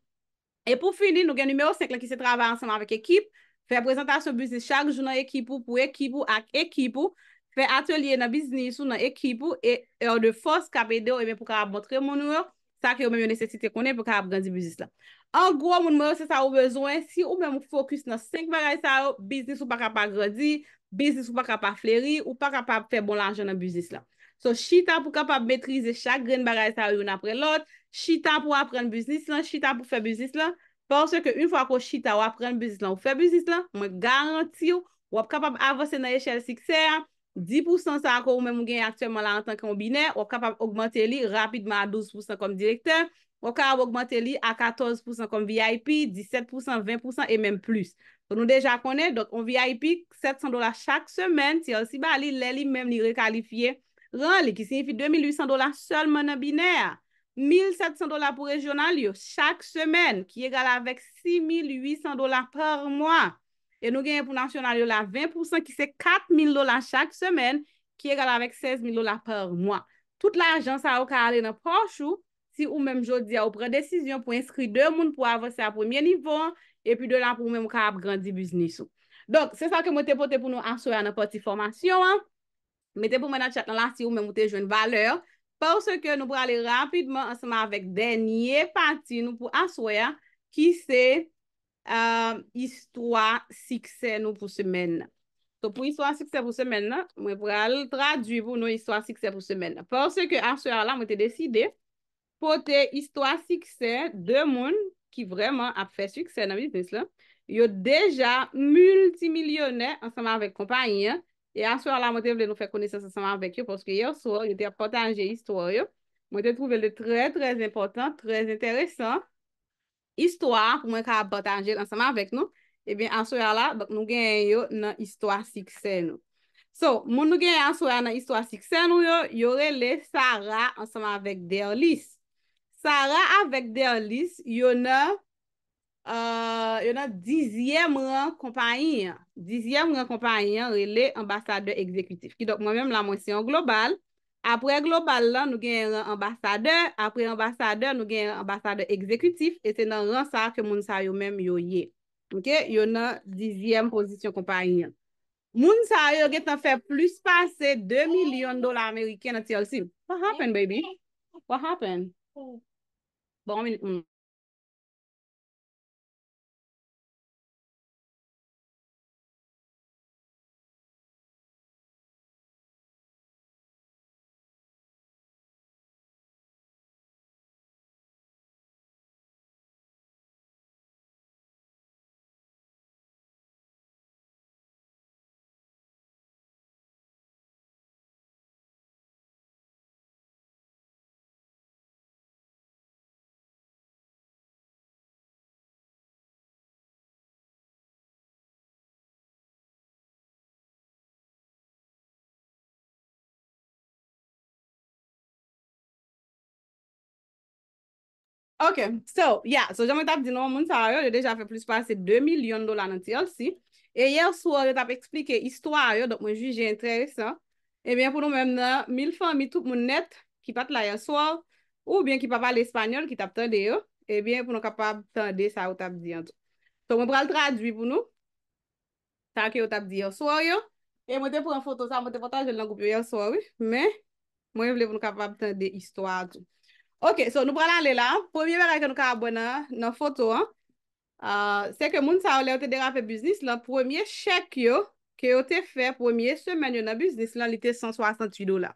E pou fini, nou gen nimewo senk lan ki se travay ansanm avèk ekip, fè prezantasyon biznis chak jou nan ekip ou, pou ekip ou, ak ekip ou, fè atelye nan biznis ou, nan ekip ou, e Heure de Force k ap ede w, ebyen, pou kapab montre moun ou yo, sa ke yo menm yo nesesite konnen pou kapab grandi biznis la. An gwo, moun mwen yo, se sa ou bezwen. Si ou menm ou fokis nan senk bagay sa yo, biznis ou pa ka pa grandi, biznis ou pa ka pa fleri, ou pa kapab fè bon lajan nan biznis la. So, chita pou kapab metrize chak grenn bagay sa yo youn apre lòt, chita pou aprann biznis lan, chita pou fè biznis lan, paske yon fwa ke w chita, w aprann biznis lan, ou fè biznis lan, mwen garanti w, w ap kapab avanse nan echèl siksè a, dis pousan sa a ke ou menm ou genyen aktyèlman la antanke yon binè, w ap kapab ogmante li rapidman a douz pousan kòm direktè, w ap kapab ogmante li a katòz pousan kòm V I P, disèt pousan, ven pousan e menm plis. Donk, nou deja konnen, donk, yon V I P, sèt san dola chak semèn, T L C ba li, lè li menm li rekalifye ran li, ki siyifi de mil uit san dola sèlman nan binè a, mil sèt san dola pou rejyonal yo, chak semèn, ki egal avèk sis mil uit san dola pa mwa. E nou genyen pou nasyonal yo la ven pousan, ki se kat mil dola chak semèn, ki egal avèk sèz mil dola pa mwa. Tout lajan sa yo ka ale nan pòch ou, si ou menm jodi a ou pran desizyon pou enskri de moun pou avanse a premye nivo an, epi de la pou ou menm ou kapab grandi biznis ou. Donk, se sa ke mwen te pote pou nou aswè a nan pati fòmasyon an. Mete pou mwen nan chat lan la si ou menm ou te jwenn valè paske nou prale rapidman ansanm avèk dènye pati nou pou aswè a, ki se, euh, istwa siksè nou pou semèn nan. So, pou istwa siksè pou semèn nan, mwen pral tradui pou nou istwa siksè pou semèn nan. Paske aswè a la, mwen te deside pote istwa siksè de moun ki vrèman ap fè siksè nan biznis lan. Yo deja miltimilyonè ansanm avèk konpayi an. E aswè a la, mwen te vle nou fè konesans ansanm avèk yo, paske yè swa, yo te ap pataje istwa yo. Mwen te twouve l trè, trè enpòtan, trè enteresan. Istwa a, pou mwen kapab pataje l ansanm avèk nou. Ebyen, aswè a la, donk, nou genyen yo nan istwa siksè nou. So, moun nou genyen aswè a nan istwa siksè nou yo, yo rele Sarah ansanm avèk Derlis. Sarah avèk Derlis, yo nan, euh, yo nan dizyèm ran konpayi an. Dizyèm ran konpayi an rele anbasadè egzekitif. Kidonk, mwen menm la, mwen se yon global. Apre global la, nou genyen ran anbasadè. Apre anbasadè, nou genyen ran anbasadè egzekitif. E se nan ran sa a ke moun sa yo menm yo ye. Ok? Yo nan dizyèm pozisyon konpayi an. Moun sa yo gentan fè plis pase de milyon dola ameriken nan T L C. What happened, baby? What happened? Bon, yon minit, moun. Ok, so, yeah, so jan mwen t ap di nou, moun sa yo, yo deja fè plis pase de milyon dola nan T L C. E yè swa, yo t ap eksplike istwa yo, donk mwen jije enteresan. Ebyen, pou nou menm nan mil fanmi, tout moun nèt ki pa t la yè swa, oubyen ki pa pale espanyòl, ki t ap tande yo, ebyen, pou nou kapab tande sa yo t ap di an tou. So, mwen pral tradui pou nou sa ke yo t ap di yè swa yo. E mwen te pran foto sa, mwen te pataje l nan gwoup yo yè swa, wi. Men, mwen vle pou nou kapab tande istwa a tou. Ok, so nou pral ale la. Premye bagay ke nou kapab wè nan, nan foto an, ah, se ke moun sa yo, lè yo te derape biznis lan, premye chèk yo, ke yo te fè, premye semèn yo nan biznis lan, li te san swasantuit dola.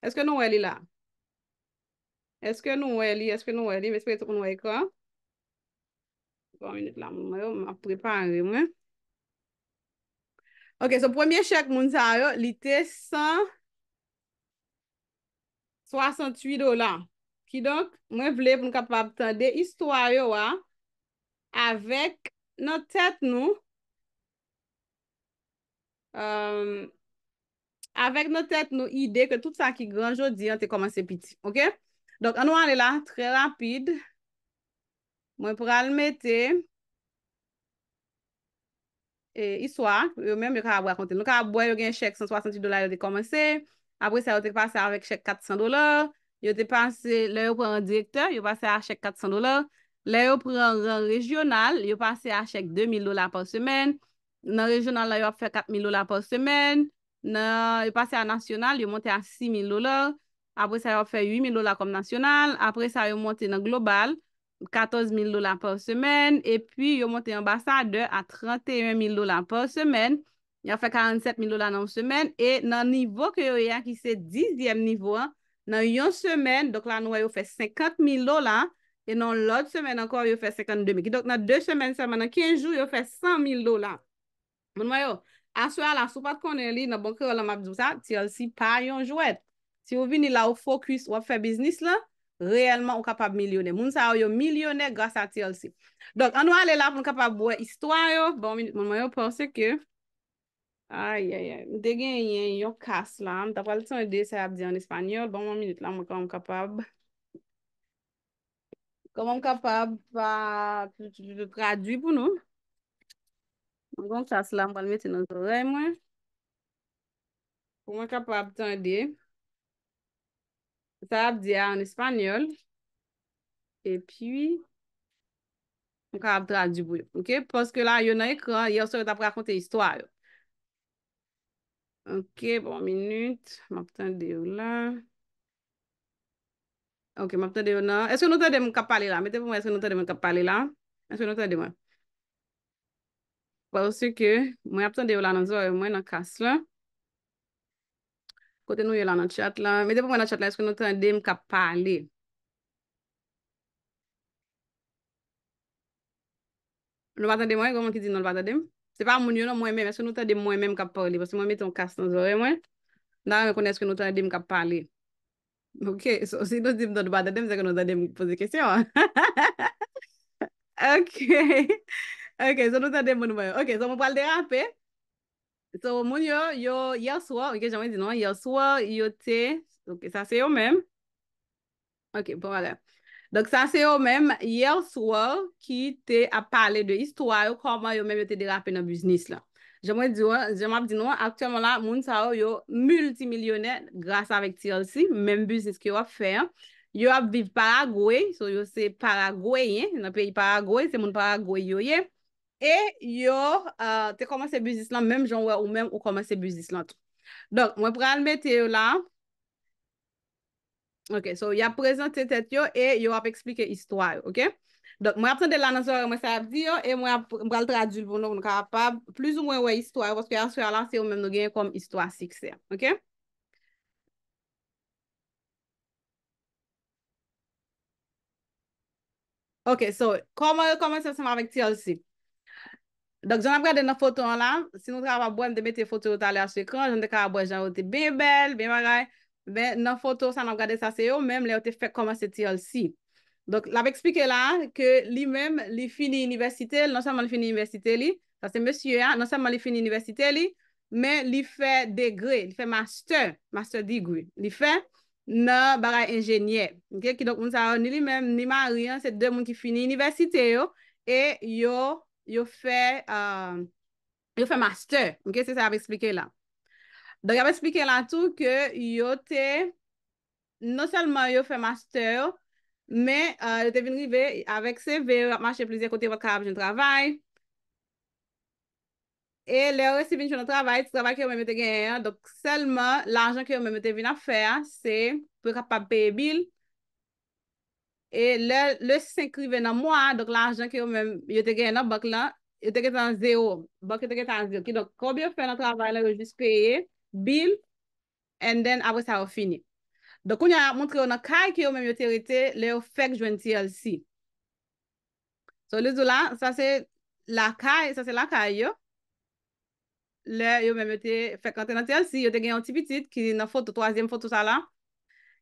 Èske nou wè li la? Èske nou wè li? Èske nou wè li? M espere tout moun wè ekran. Bon, minit la, moun mwen yo, m ap prepare mwen. Ok, so premye chèk moun sa yo, li te san swasantuit dola. Kidonk, mwen vle pou n kapab tande istwa yo a avèk nan tèt nou, um, avèk nan tèt nou ide ke tout sa ki gran jodi an te kòmanse piti, ok? Donk, ann nou ale la, trè rapid. Mwen pral mete e, istwa, yo menm, yo kapab rakonte l. Nou kapab wè yo gen chèk san swasantuit dola yo te kòmanse. Apre sa, yo te pase avèk chèk katsan dola. Yo te pase, lè yo pran ran direktè, yo pase a chèk katsan dola. Lè yo pran ran rejyonal, yo pase a chèk de mil dola pa semèn. Nan rejyonal la, yo ap fè kat mil dola pa semèn. Nan, yo pase a nasyonal, yo monte a sis mil dola. Apre sa, yo ap fè uit mil dola kòm nasyonal. Apre sa, yo monte nan global, katòz mil dola pa semèn, epi yo monte anbasadè a trannteyen mil dola pa semèn, y ap fè karannsèt mil dola nan yon semèn, e nan nivo ke yo ye a, ki se dizyèm nivo an, nan yon semèn, donk la nou wè yo fè senkant mil dola, e nan lòt semèn ankò, yo fè senkannde mil. Kidonk nan de semèn sèlman, nan kenz jou, yo fè san mil dola. Moun mwen yo, aswè a la, si w pa t konnen li, nan bon kreyòl la, m ap di w sa, T L C pa yon jwèt. Si w vini la, ou fokis, w ap fè biznis lan, reyèlman, ou kapab milyonè. Moun sa yo, yo milyonè gras a T L C. Donk, ann nou ale la pou n kapab wè istwa yo. Bon, minit, moun mwen yo, paske, ay, ay, ay, m te genyen yon kas la, m ta pral tande sa y ap di an espanyòl. Bon, yon minit la, mwen, kòman m kapab Kòman m kapab pa tradui pou nou? Mwen gon kas la, m pral mete nan zòrèy mwen. Pou mwen kapab tande sa y ap di a an espanyòl. Epi, mwen kapab tradui pou yo. Ok? Paske la, yo nan ekran, yè swa yo t ap rakonte istwa yo. Ok, bon, minit. M ap tande yo la. Ok, m ap tande yo nan. Èske nou tande m k ap pale la? Mete pou mwen, èske nou tande mwen k ap pale la? Èske nou tande mwen? Paske mwen ap tande yo la nan zòrèy mwen, nan kas la. Kote nou ye la nan chat la? Mete pou mwen nan chat la, èske nou tande m k ap pale? Nou pa tande mwen? Gen moun ki di non, l pa tande m. Se pa moun yo non, mwen menm. Èske nou tande m mwen menm k ap pale? Paske mwen mete yon kas nan zòrèy mwen. M ta renmen konnen èske nou tande m k ap pale. Ok, so, si nou di m non, nou pa tande m, se ke nou tande m poze kesyon an. Ok. Ok, so nou tande moun mwen. Ok, so mwen pral derape. So, moun yo, yo, yè swa, ok, jan mwen di non, yè swa, yo te, ok, sa se yo menm. Ok, bon bagay. Donk, sa se yo menm, yè swa, ki te ap pale de istwa yo, kòman yo menm yo te derape nan biznis la. Jan mwen di w, jan m ap di nou an, aktyèlman la, moun sa yo, yo miltimilyonè gras avèk T L C, menm biznis ke yo ap fè an. Yo ap viv Paragwe, so yo se Paragweyen, nan peyi Paragwe, se moun Paragwe yo ye. E yo, ah, te kòmanse biznis lan menm jan w wè ou menm ou kòmanse biznis lan tou. Donk, mwen pral mete yo la. Ok, so y ap prezante tèt yo e yo ap eksplike istwa yo, ok? Donk, mwen ap tande la nan zòrèy mwen sa y ap di yo e mwen ap, m pral tradui l pou nou, pou nou kapab plizoumwen wè istwa yo, paske aswè a la, se yo menm nou genyen kòm istwa siksè, ok? Ok, so, kòman yo kòmanse ansanm avèk T L C? Donk, jan n ap gade nan foto an la, si nou ta kapab wè, m te mete foto yo talè a sou ekran, jan n te kapab wè jan yo te byen bèl, byen bagay. Men, nan foto sa n ap gade sa, se yo menm lè yo te fèk kòmanse T L C. Donk, l ap eksplike la ke li menm, li fini inivèsite l, non sèlman li fini inivèsite li, sa se mesye a, non sèlman li fini inivèsite li, men li fè degre, li fè master, master degree. Li fè nan bagay enjenyè. Ok, kidonk moun sa yo, ni li menm, ni mari an, se de moun ki fini inivèsite yo, e yo, yo fè, ah, yo fè master. Ok, se sa y ap eksplike la. Donk, y ap eksplike la tou ke yo te, non sèlman yo fè master yo, men, ah, yo te vin rive avèk C V yo, y ap mache plizyè kote, yo pa t kapab jwenn travay. E lè yo resi vin jwenn yon travay, ti travay ke yo menm yo te genyen an, donk sèlman lajan ke yo menm yo te vin ap fè a, se pou yo kapab peye bil. E lè le senk rive nan mwa a, donk lajan ke yo menm yo te genyen nan bank lan, yo te gentan zewo. Bank yo te gentan zewo. Kidonk, kòb yo fè nan travay lan, yo jis peye bil, and then apre sa yo fini. Donk, kounye a, y ap montre yo nan kay ke yo menm yo te rete lè yo fèk jwenn T L C. So, li di w la, sa se lakay, sa se lakay yo. Lè yo menm yo te fèk antre nan T L C, yo te gen yon ti pitit ki nan foto, twazyèm foto sa la.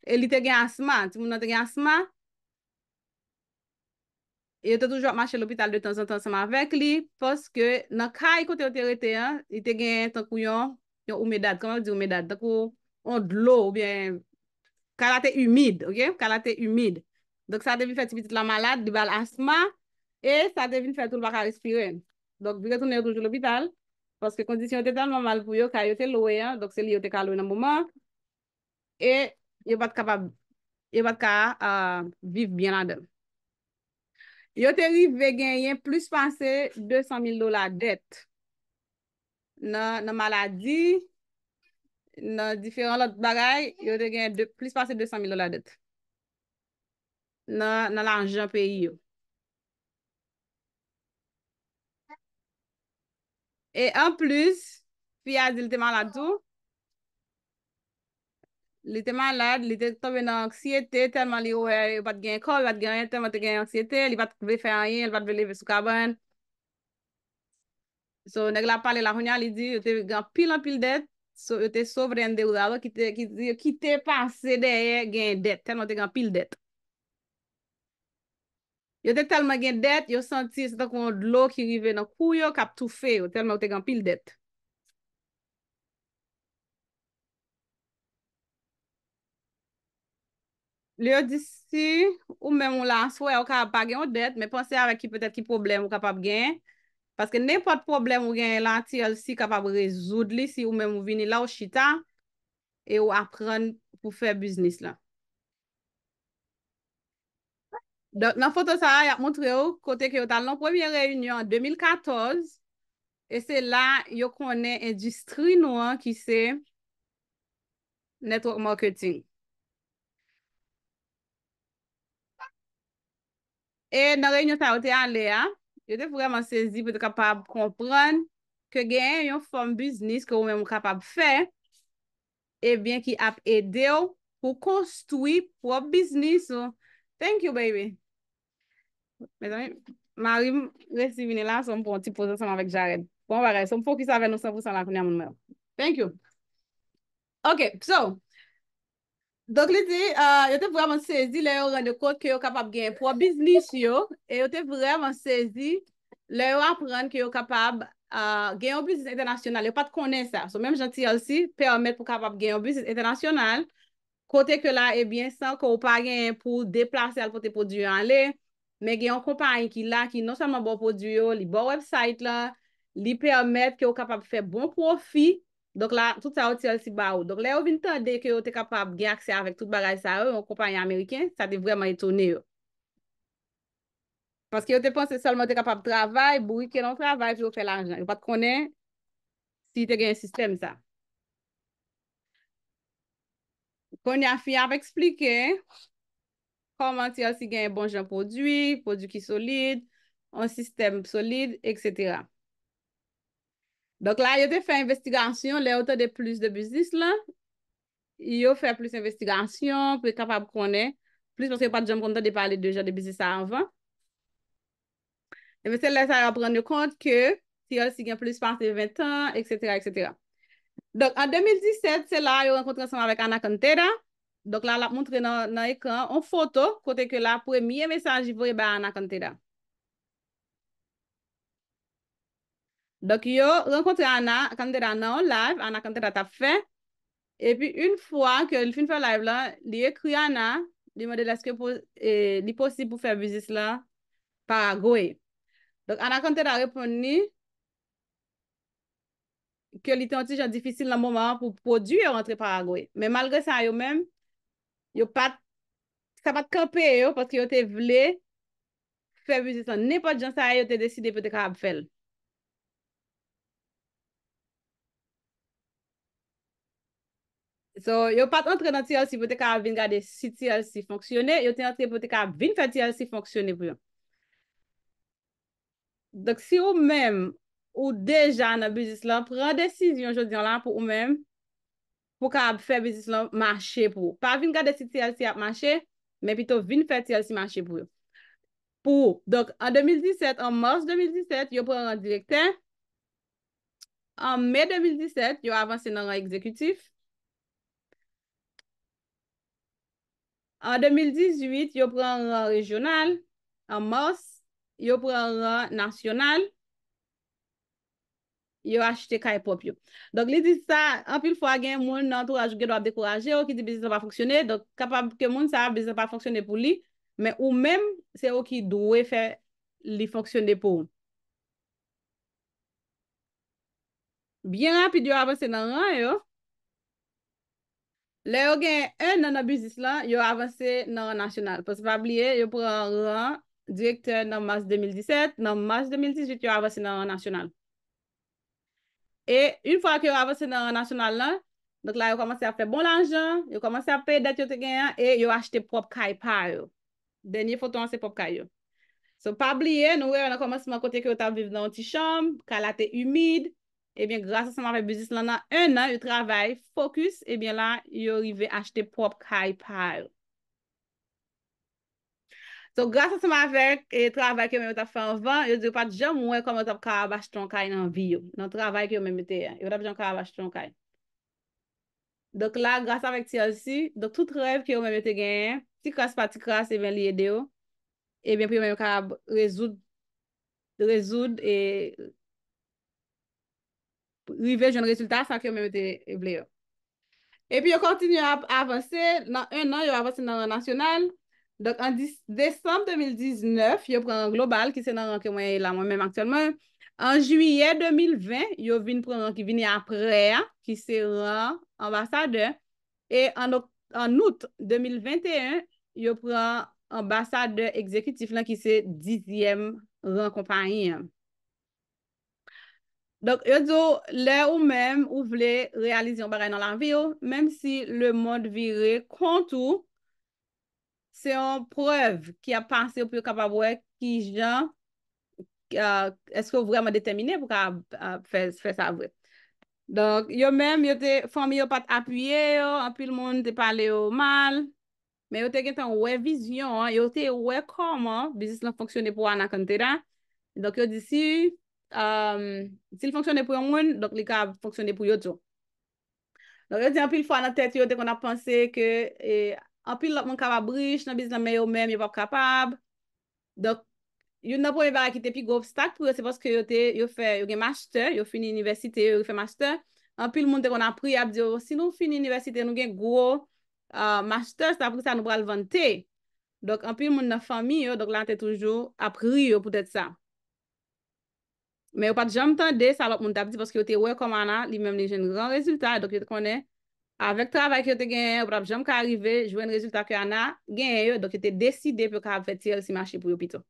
E li te gen asma, timoun nan te gen asma. E yo te toujou ap mache lopital de tanzantan ansanm avèk li, paske nan kay kote yo te rete an, li te gen tankou yon, yon umedad, kòman yo di umedad? Tankou yon dlo oubyen kay la te imid, ok? Kay la te imid. Donk, sa te vin fè ti pitit la malad, li ba l asma, e sa te vin fè tou l pa ka respire. Donk, vire tounen yo toujou lopital, paske kondisyon yo te tèlman mal pou yo, kay yo te lwe an, donk se li yo te ka lwe nan moman an, e yo pa t kapab, yo pa t ka, ah, viv byen ladan l. Yo te rive genyen plis pase de san mil dola dèt. Nan, nan maladi, nan diferan lòt bagay, yo te gen de, plis pase de san mil dola dèt. Nan, nan lajan peyi yo. E anplis, fi a di l te malad tou. Li te malad, li te tonbe nan anksyete, tèlman li wè yo pa t gen kòb, yo pa t gen anyen, tèlman te gen anksyete, li pa t vle fè anyen, li pa t vle leve sou kabann. So, nèg la pale la kounye a, li di yo te gen anpil, anpil dèt, so, yo te sobreendeudados, ki te, ki, ki te pase dèyè gen dèt, tèlman yo te gen anpil dèt. Yo te tèlman gen dèt, yo santi se tankou yon dlo ki rive nan kou yo, k ap toufe yo, tèlman yo te gen anpil dèt. Li yo di si ou menm ou la aswè, ou kapab pa gen yon dèt, men panse avèk ki petèt ki pwoblèm ou kapab genyen. Paske nenpòt pwoblèm ou genyen la, T L C kapab rezoud li si ou menm ou vini la, ou chita, e ou aprann pou fè biznis lan. Donk, nan foto sa a, y ap montre w kote ke yo t al nan premye reyinyon an de mil katòz, e se la yo konnen endistri nou an ki se network marketing. E nan reyinyon sa yo te ale a, yo te vrèman sezi pou te kapab konprann ke genyen yon fòm biznis ke ou menm ou kapab fè, ebyen, ki ap ede w pou konstwi pwòp biznis ou. Thank you, baby. Mezanmi, mari m resi vini la, so m pran yon ti poz ansanm avèk Jared. Bon bagay, so m fokis avè nou san pou san la kounye a, moun mwen. Thank you. Ok, so, donk li di, ah, yo te vrèman sezi lè yo rann yo kont ke yo kapab gen pwòp biznis yo, e yo te vrèman sezi lè yo aprann ke yo kapab, ah, gen yon biznis entènasyonal. Yo pa t konnen sa. So, menm jan T L C pèmèt pou kapab gen yon biznis entènasyonal, kote ke la, ebyen, san ke w pa genyen pou w deplase al pote pwodui yo ale, men gen yon konpayi ki la, ki non sèlman ba w pwodui yo, li ba w website la, li pèmèt ke w kapab fè bon pwofi. Donk la, tout sa yo T L C ba ou. Donk lè yo vin tande ke yo te kapab gen aksè avèk tout bagay sa yo, yon konpayi ameriken, sa te vrèman etone yo. Paske yo te panse sèlman yo te kapab travay, bourike nan yon travay pou yo fè lajan. Yo pa t konnen si te gen sistèm sa. Kounye a, fi a ap eksplike kòman T L C gen bon jan pwodui, pwodui ki solid, yon sistèm solid, et cetera. Donk la, yo te fè envestigasyon, lè yo tande plis de biznis lan, yo fè plis envestigasyon pou yo kapab konnen plis, paske yo pa t janm konn tande pale de jan de biznis sa anvan. Ebyen, se lè sa yo ap rann yo kont ke T L C gen plis pase ven tan, et cetera, et cetera. Donk, an de mil disèt, se la yo rankontre ansanm avèk Ana Cantera. Donk, la, l ap montre nan, nan ekran yon foto kote ke la premye mesaj li voye bay Ana Cantera. Donk, yo rankontre Ana Cantera nan yon live, Ana Cantera t ap fè. Epi, yon fwa ke li fin fè live la, li ekri Ana, li mande l èske po- e, li posib pou fè biznis la Paragwe. Donk, Ana Cantera reponn li ke li te yon ti jan difisil nan moman an pou pwodui yo rantre Paragwe. Men malgre sa, yo menm, yo pa t, sa pa t kanpe yo, paske yo te vle fè biznis lan nenpòt jan sa ye, yo te deside pou yo te kapab fè l. So, yo pa t antre nan T L C pou yo te kapab vin gade si T L C fonksyone, yo te antre pou yo te kapab vin fè T L C fonksyone pou yo. Donk, si ou menm, ou deja nan biznis lan, pran desizyon jodi an la pou ou menm, pou w kapab fè biznis lan mache pou ou. Pa vin gade si T L C ap mache, men pito vin fè T L C mache pou yo. Pou ou. Donk, an de mil disèt, an mas de mil disèt, yo pran ran direktè. An me de mil disèt, yo avanse nan ran egzekitif. An de mil dizuit, yo pran ran rejyonal. An mas, yo pran ran nasyonal. Yo achte kay pwòp yo. Donk, li di sa, anpil fwa, gen moun nan antouraj ou gen dwa ap dekouraje yo, ki di biznis lan pa fonksyone. Donk, kapab ke moun sa a, biznis lan pa fonksyone pou li, men ou menm, se ou ki dwe fè li fonksyone pou ou. Byen rapid, yo avanse nan ran yo. Lè yo gen en an nan biznis lan, yo avanse nan ran nasyonal. Paske pa bliye, yo pran ran direktè nan mas de mil disèt, nan mas de mil dizuit, yo avanse nan ran nasyonal. E yon fwa ke yo avanse nan ran nasyonal lan, donk la, yo kòmanse ap fè bon lajan, yo kòmanse ap peye dèt yo te genyen an, e yo achte pwòp kay pa yo. Dènye foto an, se pwòp kay yo. So, pa bliye, nou wè nan kòmansman kote ke yo t ap viv nan yon ti chanm, kay la te imid. Ebyen, gras ansanm avèk biznis lan, nan en an, yo travay, fokis, ebyen la, yo rive achte pwòp kay pa yo. So, gras ansanm avèk, e, travay ke yo menm yo t ap fè anvan, yo di yo pa t janm wè kòman yo t ap kapab achte yon kay nan vi yo, nan travay ke yo menm yo te ye a. Yo pa t ap janm kapab achte yon kay. Donk la, gras avèk T L C, donk tout rèv ke yo menm yo te genyen, ti kras pa ti kras, ebyen, li ede yo. Ebyen, pou yo menm yo kapab rezoud, rezoud e rive jwenn rezilta sa ke yo menm yo te vle yo. Epi yo kontinye ap avanse, nan en an, yo avanse nan ran nasyonal. Donk, an dis- desanm de mil diznèf, yo pran ran global, ki se nan ran ke mwen ye la, mwen menm aktyèlman. An jiyè de mil ven, yo vin pran ran ki vini aprè a, ki se ran anbasadè. E an, ok- an out de mil venteyen, yo pran anbasadè egzekitif lan, ki se dizyèm ran konpayi an. Donk, yo di w, lè ou menm, ou vle reyalize yon bagay nan lavi w, menm si lemonn vire kont ou, se yon prèv ki ap pase pou yo kapab wè kijan, ah, èske w vrèman detèmine pou kapab, ah, fè, fè sa vre. Donk, yo menm, yo te, fanmi yo pa t apiye yo, anpil moun te pale yo mal, men yo te gentan wè vizyon an, yo te wè kòman biznis lan fonksyone pou Ana Cantera. Donk, yo di si, um, si l fonksyone pou yon moun, donk li ka fonksyone pou yo tou. Donk, yo di anpil fwa nan tèt yo, yo te konn ap panse ke, e, anpil lòt moun kapab rich nan biznis lan, men yo menm, yo p ap kapab. Donk, youn nan premye bagay ki te pi gwo obstak pou yo, se paske yo te, yo fè, yo gen mastè, yo fini inivèsite, yo fè mastè. Anpil moun te konn ap ri, ap di yo, "Si nou fini inivèsite, nou gen gwo, ah, mastè, sa poukisa nou pral vann te?" Donk, anpil moun nan fanmi yo, donk la te toujou ap ri yo poutèt sa. Men yo pa t janm tande sa lòt moun t ap di, paske yo te wè kòman Ana, li menm, li jwenn gran rezilta, donk yo te konnen, avèk travay ke yo te genyen, yo pa t ap janm ka rive jwenn rezilta ke Ana genyen yo, donk yo te deside pou yo kapab fè T L C mache pou yo pito.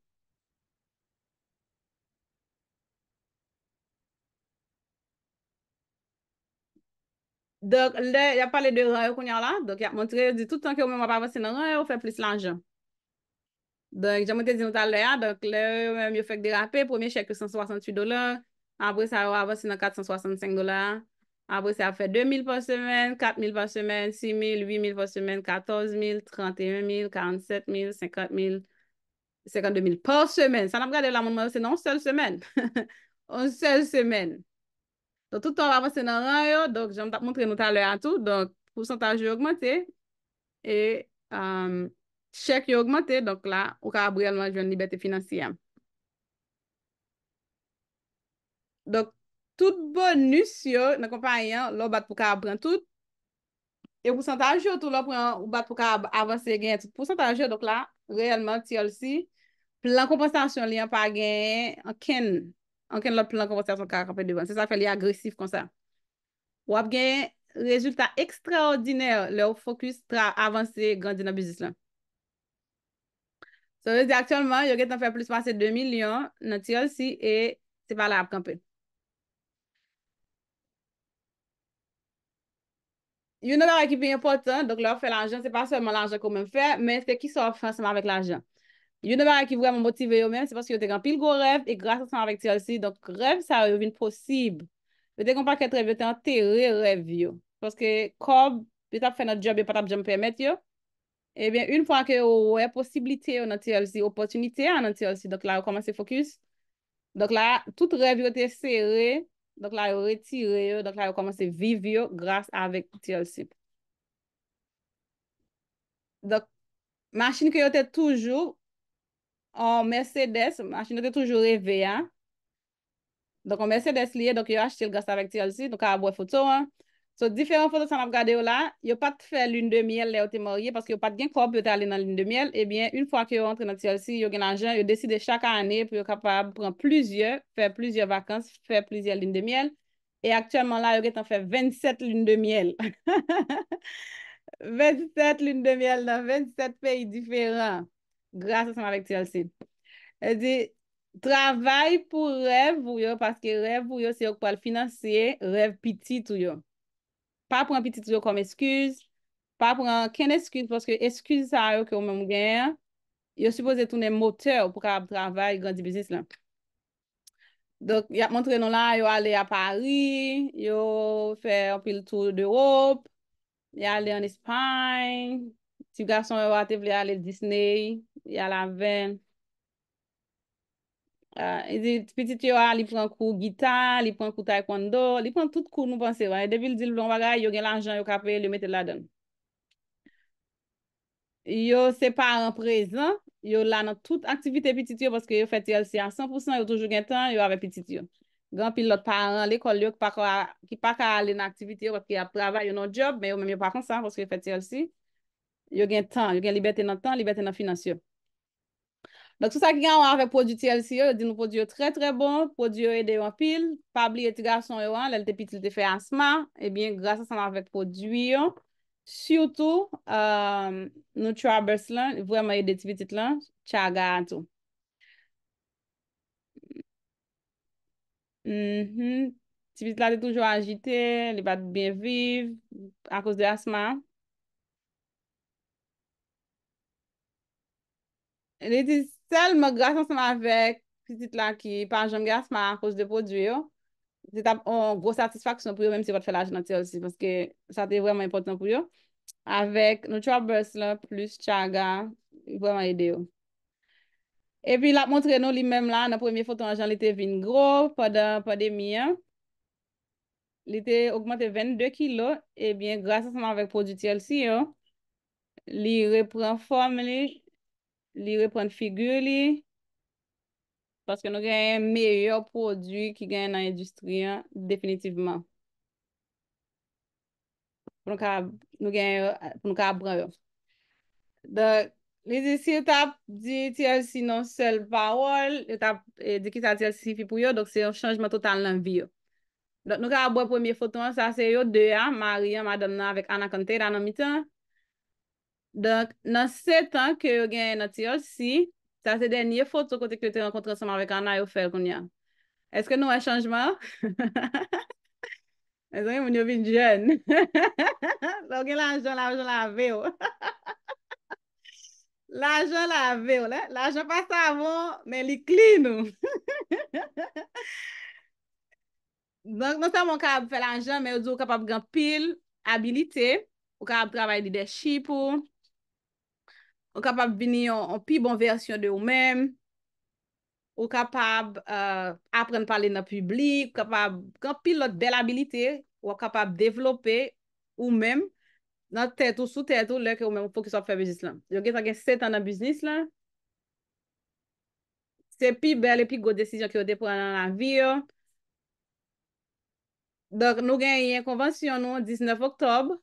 Donk, lè y ap pale de ran yo kounye a la, donk y ap montre yo di tout tan ke ou menm w ap avanse nan ran yo, ou fè plis lajan. Donk, jan mwen te di nou talè a, donk, lè yo menm yo fèk derape, premye chèk yo san swasanntuit dola, apre sa yo avanse nan kat san swasannsenk dola, apre sa y ap fè de mil pa semèn, kat mil pa semèn, sis mil, uit mil pa semèn, katòz mil, tranteyen mil, karannsèt mil, senkant mil, senkannde mil pa semèn. Sa n ap gade la, moun mwen yo, se nan yon sèl semèn. Yon sèl semèn. Donk, tout tan w ap avanse nan ran yo, donk, jan m t ap montre nou talè a tou, donk, pousantaj yo ogmante, e, um, chèk yo ogmante, donk, la, ou kapab reyèlman jwenn libète finansyè. Donk, tout bonis yo nan konpayi an, lè w bat pou kapab pran tout, e pousantaj yo tou, lè w pran, ou bat pou kapab avanse, genyen tout pousantaj yo, donk la, reyèlman, T L C, plan konpansasyon li an pa genyen ankenn, ankenn lòt plan konpansasyon k ka kanpe devan. Se sa k fè li agresif konsa. W ap gen rezilta ekstraòdinè lè w fokis tra-, avanse, grandi nan biznis lan. Sa vle di aktyèlman, yo gentan fè plis pase de milyon nan T L C e se pa la y ap kanpe. Youn nan bagay ki pi enpòtan, donk, lè w ap fè lajan, se pa sèlman lajan ke w menm fè, men se kisa w ap fè ansanm avèk lajan. Youn nan bagay ki vrèman motive yo menm, se paske yo te gen anpil gwo rèv, e gras ansanm avèk T L C, donk, rèv sa yo, yo vin posib. Yo te gen yon pakèt rèv, yo te antere rèv yo. Paske kòb yo t ap fè nan djòb yo pa t ap janm pèmèt yo. Ebyen, yon fwa ke yo wè posiblite yo nan T L C, opòtinite a nan T L C, donk, la, yo kòmanse fokis. Donk la, tout rèv yo te sere, donk la, yo retire yo, donk la, yo kòmanse viv yo gras avèk T L C. Donk, machin ke yo te toujou, yon Mercedes, machin yo te toujou reve a. Donk, yon Mercedes li ye, donk yo achte l gras avèk T L C, nou kapab wè foto an. So, diferan foto sa n ap gade yo la, yo pa t fè lune de miel lè yo te marye, paske yo pa t gen kòb pou yo te ale nan lune de miel. Ebyen, yon fwa ke yo rantre nan T L C, yo gen lajan, yo deside chak ane pou yo kapab pran plizyè, fè plizyè vakans, fè plizyè lune de miel. E aktyèlman la, yo gentan fè vennsèt lune de miel. Vennsèt lune de miel nan vennsèt peyi diferan, gras ansanm avèk T L C. Sa vle di, travay pou rèv ou yo, paske rèv ou yo, se yo k pral finanse rèv pitit ou yo. Pa pran pitit ou yo kòm eskiz, pa pran kenn eskiz, paske eskiz sa yo ke ou menm ou genyen an, yo sipoze tounen motè w pou kapab travay, grandi biznis lan. Donk, y ap montre nou la, yo ale a Pari, yo fè anpil tou dewòp, y ale ann Espay, ti gason yo a te vle ale Disney, y al avè l. Ah, li di, pitit yo a, li pran kou gita, li pran kou taekwondo, li pran tout kou nou panse yo. E depi l di l vle yon bagay, yo gen lajan, yo ka peye l, yo mete l ladan l. Yo se paran prezan, yo la nan tout aktivite pitit yo, paske yo fè T L C a san pou san, yo toujou gen tan, yo avèk pitit yo. Gen anpil lòt paran lekòl yo ki pa ka, ki pa ka ale nan aktivite yo, paske y ap travay, yo nan djòb, men yo menm yo pa konsa, paske yo fè T L C. Yo gen tan, yo gen libète nan tan, libète nan finans yo. Donk, sou sa ki gen a wè avèk pwodui T L C yo, yo di nou pwodui yo trè, trè bon, pwodui yo ede yo anpil. Pa bliye ti gason yo an, lè l te piti, l te fè asma. Ebyen, gras ansanm avèk pwodui yo, sitou, um, Nutraburst lan, vrèman ede ti pitit lan, chaga a tou. Mhm. Ti pitit la te toujou ajite, li pa t byen viv akoz de asma. Li di sèlman gras ansanm avèk pitit la ki pa janm gen asma akoz de pwodui yo, se t ap yon gwo satisfaksyon pou yo, menm si yo pa t fè lajan nan T L C, paske sa te vrèman enpòtan pou yo. Avèk Nutraburst lan plis Chaga, li vrèman ede yo. Epi l ap montre nou li menm la, nan premye foto an, jan li te vin gwo pandan pandemi an. Li te ogmante vennde kilo, ebyen, gras ansanm avèk pwodui T L C yo, li reprann fòm li, li reprann figi li, paske nou genyen meyè pwodui ki genyen nan endistri an, definitivman. Pou nou ka, nou genyen yo, pou nou ka pran yo. Donk, li di si yo t ap di T L C nan sèl pawòl, yo t ap, eh, di kisa T L C siyifi pou yo, donk se yon chanjman total nan vi yo. Donk, nou ka wè premye foto an, sa se yo de a, mari an, madanm nan avèk Ana Cantera nan mitan. Donk, nan sèt an ke yo genyen nan T L C, sa se dènye foto kote ke yo te rankontre ansanm avèk Ana, yo fè l kounye a. Èske nou wè chanjman an? Mezanmi, moun yo vin jèn. Lè w gen lajan, lajan lave w. Lajan lave w, lè, lajan pa savon, men li clean ou. Donk, non sèlman w kapab fè lajan, men yo di w kapab gen anpil abilite, ou kapab travay lidèchip ou, ou kapab vini yon, yon pi bon vèsyon de ou menm, ou kapab, euh, aprann pale nan piblik, ou kapab gen anpil lòt bèl abilite, w ap kapab devlope ou menm nan tèt ou, sou tèt ou, lè ke ou menm ou fokis w ap fè biznis lan. Yo gentan gen sèt an nan biznis lan. Se pi bèl e pi gwo desizyon ke yo te pran nan lavi yo. Donk, nou genyen konvansyon nou diznèf oktòb.